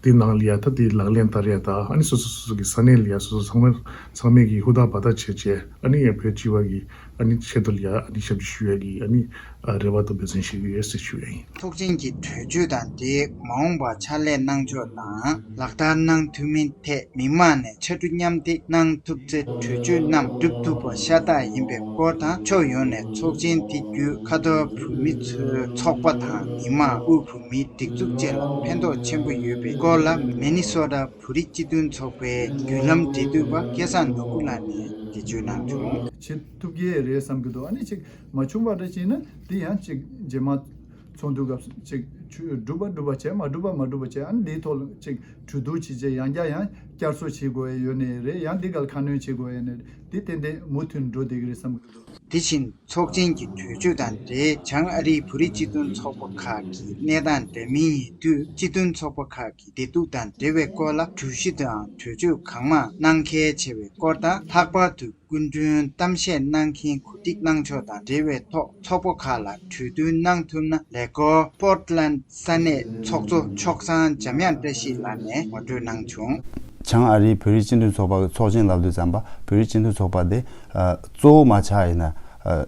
འདི་ནང་ལ་ཡ་ད་འདི་ལག་ལེན་བསྟར་ཡ་ད་ཨ་ནི་སོ་སོ་སོ་སོ་གི་ས་གནས་ལ་ཡ་སོ་སོ་ཚང་མ་ཚང་མས་ཀྱི་ཧུར་ཐག་འབད་ཐག་བྱས་བྱས་ཨ་ནི་ཡ་བོད་སྤྱི་བ་གི་ཨ་ནི་ཆེད་དུ་ལ་ཡ་ཨ་ནི་ཞབས་ཕྱི་ཞུ་ཡ་གི་ཨ་ནི་རེ་བ་དང་འབད་བརྩོན་ཞུ་གི་ཡོད་ཟེར་ཞུ་ཡ་ཡིན། ཚོགས་ཆེན་གྱི་གྲོས་ཆོད་དང་འབྲེལ་མ་འོངས་པར་ཕྱག་ལས་གནང་ཕྱོགས་དང་ལག་བསྟར་གནང་ཐུབ་མིན་ཐད་མི་མང་ནས་ཕྱར་གྲུ་མཉམ་འདེགས་གནང་ཐུབ་ཚེ་གྲོས་ཆོད་རྣམས་འགྲུབ་ཐུབ་པ་ཤ་སྟག་ཡིན་པའི་སྐོར་དང་ཕྱོགས་ཡོངས་ནས་ཚོགས་ཆེན་དེ་བརྒྱུད་ཁ་ཐོར་བོད་མི་ཚོའི་ཚོགས་པ་དང་མི་མང་དབུས་བོད་མིའི་སྒྲིག་འཛུགས་བཅས་ལ་ཕན་ཐོགས་ཆེན་པོ་ཡོད་པའི་སྐོར་ལ་མི་ནི་སོ་ཊ་བོད་རིགས་སྤྱི་མཐུན་ཚོགས་པའི་བརྒྱུད་ལམ་འབྲེལ་མཐུད་པ་སྐལ་བཟང་ནོར་བུ་ལགས་ནས་འགྲེལ་བརྗོད་གནང་བྱུང་། བྱེད་ཐུབ་ཀྱི་རེད་བསམ་གྱི་འདུག་ཨ་ནི་ཅིག་མ་བྱུང་བ་འདྲ་བྱས་ན་དེ་ཡང་ཅིག་རྗེས་མ་ཚོགས་འདུ་སྐབས་ཅིག་ཆུ་སྒྲུབ་པ་སྒྲུབ་པ་བྱས་མ་སྒྲུབ་པ་མ་སྒྲུབ་པ་བྱས་ཨ་ནི་འདིའི་ཐོག་ལ་ཅིག་གྲོས་བསྡུར་བྱས་རྗེས་ཡང་བསྐྱར་ཡང་བསྐྱར་གསོ་བྱེད་དགོས་ཡ་ཡོད་ནའི་རེད། ཡང་འདི་ག་ལ་ཁ་སྣོན་བྱེད་དགོས་ཡ་ནའི་རེད། དེ་ཏན་ཏན་མུ་མཐུད་འགྲོ་བསྡད་ཀྱི་རེད་བསམ་གྱི་འདུག་དེ་བཞིན་ཚོགས་ཆེན་གྱི་གྲོས་ཆོད་དང་འབྲེལ་བྱང་ཨ་རིའི་བོད་རིགས་སྤྱི་མཐུན་ཚོགས་པ་ཁག་གི་གནས་སྟངས་འདྲ་མིན་ཡིན་དུས་སྤྱི་མཐུན་ཚོགས་པ་ཁག་གི་བདེ་སྡུག་དང་འབྲེལ་བའི་སྐོར་ལ་གྲོས་གཞི་དང་གྲོས་ཆོད་གང་མང་གནང་གལ་ཆེ་བའི་སྐོར་དང་ལྷག་པར་དུ་སྐུ་མགྲོན་གཏམ་བཤད་གནང་མཁན་གོ་སྒྲིག་གནང་ཕྱོགས་དང་འབྲེལ་བའི་ཐོག་ཚོགས་པ་ཁག་ལ་གྲོས་བསྡུར་གནང་ཐུབ་ན་ལས་སྐོར་པོར་ཊི་ལན་ས་གནས་ཚོགས་གཙོ་མཆོག་གསང་འཇམ་དབྱངས་བཀྲ་ཤིས་ལགས་ནས་ངོ་སྤྲོད་གནང་བྱུང་། བྱང་ཨ་རིའི་བོད་རིགས་སྤྱི་མཐུན་ཚོགས་པ་གི་ཚོགས་ཆེན་ལབ་དུས་ཙམ་པ་བོད་རིགས་སྤྱི་མཐུན་ཚོགས་པ་དེ་ཨ་གཙོ་བོ་མ་ཆགས་ཡིན་ན་ཨ་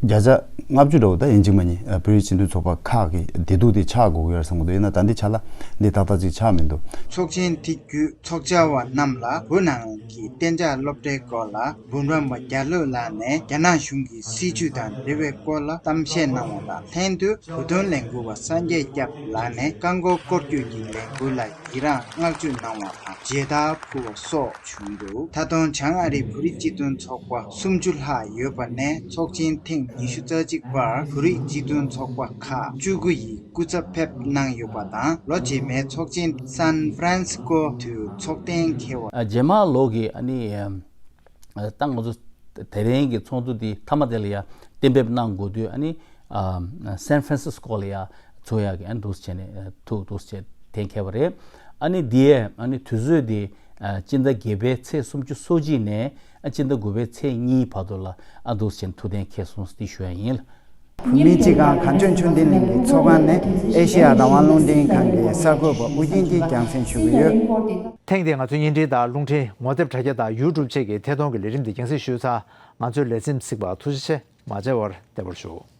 བརྒྱ་ཆ་ལྔ་བཅུ་འདྲ་བོ་ད་ཡིན་གཅིག་མ་ཡིན་ཨ་བོད་རིགས་སྤྱི་མཐུན་ཚོགས་པ་ཁག་གི་བདེ་སྡུག་དེ་ཆགས་དགོས་ཀྱི་ཡོད་རེད་བསམ་གྱི་འདུག་ཡིན་ན་ད་འདི་ཆ་ལ་འདི་ཏག་ཏག་ཅིག་ཆགས་མི་འདུག་ཚོགས་ཆེན་དེ་བརྒྱུད་ཚོགས་བཅར་བ་རྣམས་ལ་བོད་ནང་གི་གཏན་འཇགས་སློབ་གྲྭའི་སྐོར་ལ་འབུམ་རམས་པ་རྒྱ་ལོ་ལགས་ནས་རྒྱ་ནག་གཞུང་གི་སྲིད་བྱུས་དང་འབྲེལ་བའི་སྐོར་ལ་གཏམ་བཤད་གནང་བ་དང་ལྷན་དུ་བོད་དོན་ལས་འགུལ་བ་སངས་རྒྱས་སྐྱབས་ལགས་ནས་རྐང་འཁོར་སྐོར་སྐྱོད་ཀྱི་ལས་འགུལ་ལ་ཡི་རངས་བསྔགས་བརྗོད་གནང་བ་དང་མཇལ་དར་ཕུལ་བ་སོགས་བྱུང་འདུག་ད་དུང་བྱང་ཨ་རིའི་བོད་རིགས་སྤྱི་མཐུན་ཚོགས་པ་སུམ་ཅུ་ལྷག་ཡོད་པ་ནས་ཚོགས་ཆེན་ཐེངས་ཉི་ཤུ་རྩ་གཅིག་པར་བོད་རིགས་སྤྱི་མཐུན་ཚོགས་པ་ཁག་བཅུ་དགུ་ཡི་སྐུ་ཚབ་ཕེབས་གནང་ཡོད་པ་དང་ལོ་རྗེས་མའི་ཚོགས་ཆེན་སན་ཧྥ་རན་སི་ཀོ་དུ་ཚོགས་གཏན་འཁེལ་བ། ཨ་རྗེས་མ་ལོ་གི་ཨ་ནི་ཨ་ད་ང་ཚོ་དེ་རིང་གི་ཚོགས་འདུ་འདི་མཐའ་མ་དེ་ལ་ཡ་གཏན་འབེབས་གནང་དགོས་དུས་ཨ་ནི་ཨ་སན་ཧྥ་རན་སི་སི་ཀོ་ལ་ཡ་ཚོགས་ཡག་གི་ཨ་ནི་འདུག་སེ་བྱས་ནས་ཐུགས་འདུག་སེ་གཏན་འཁེལ་བ་རེད། ཨ་ནི་འདི་ཡས་ཨ་ནི་དུས་ཚོད་འདི་ཨ་སྤྱི་ཟླ་བརྒྱད་པའི་ཚེས་སུམ་ཅུ་སོ་གཅིག་ནས་ཨ་སྤྱི་ཟླ་དགུ་པའི་ཚེས་གཉིས་བར་དུ་ལ་ཨ་འདུག་སེ་བྱས་ནས་ཐུགས་གཏན་འཁེལ་སོང་ཟེར་ཞུ་ཡ་ཡིན། བོད་མིའི་སྤྱི་ཁང་གངས་ལྗོངས་ཆོས་ལྡན་གླིང་གི་ཚོགས་ཁང་ནས་ཨེ་ཤེ་ཡ་རང་དབང་རླུང་འཕྲིན་ཁང་གི་གསར་འགོད་པ་ཨུ་རྒྱན་གྱིས་རྒྱང་སྲིང་ཞུ་གི་ཡོད། ཐེངས་འདིའི་ང་ཚོའི་བརྙན་འཕྲིན་དང་རླུང་འཕྲིན་ངོ་དེབ་དྲ་རྒྱ་དང་ཡུ་ཊུབ་བཅས་ཀྱི་ཐད་གཏོང་གི་ལས་རིམ་འདི་རྒྱང་སྲིང་ཞུས་ཚར། ང་ཚོའི་ལས་རིམ་གཟིགས་པར་ཐུགས་རྗེ་ཆེ། མ་མཇལ་བར་བདེ་བར་བཞུགས།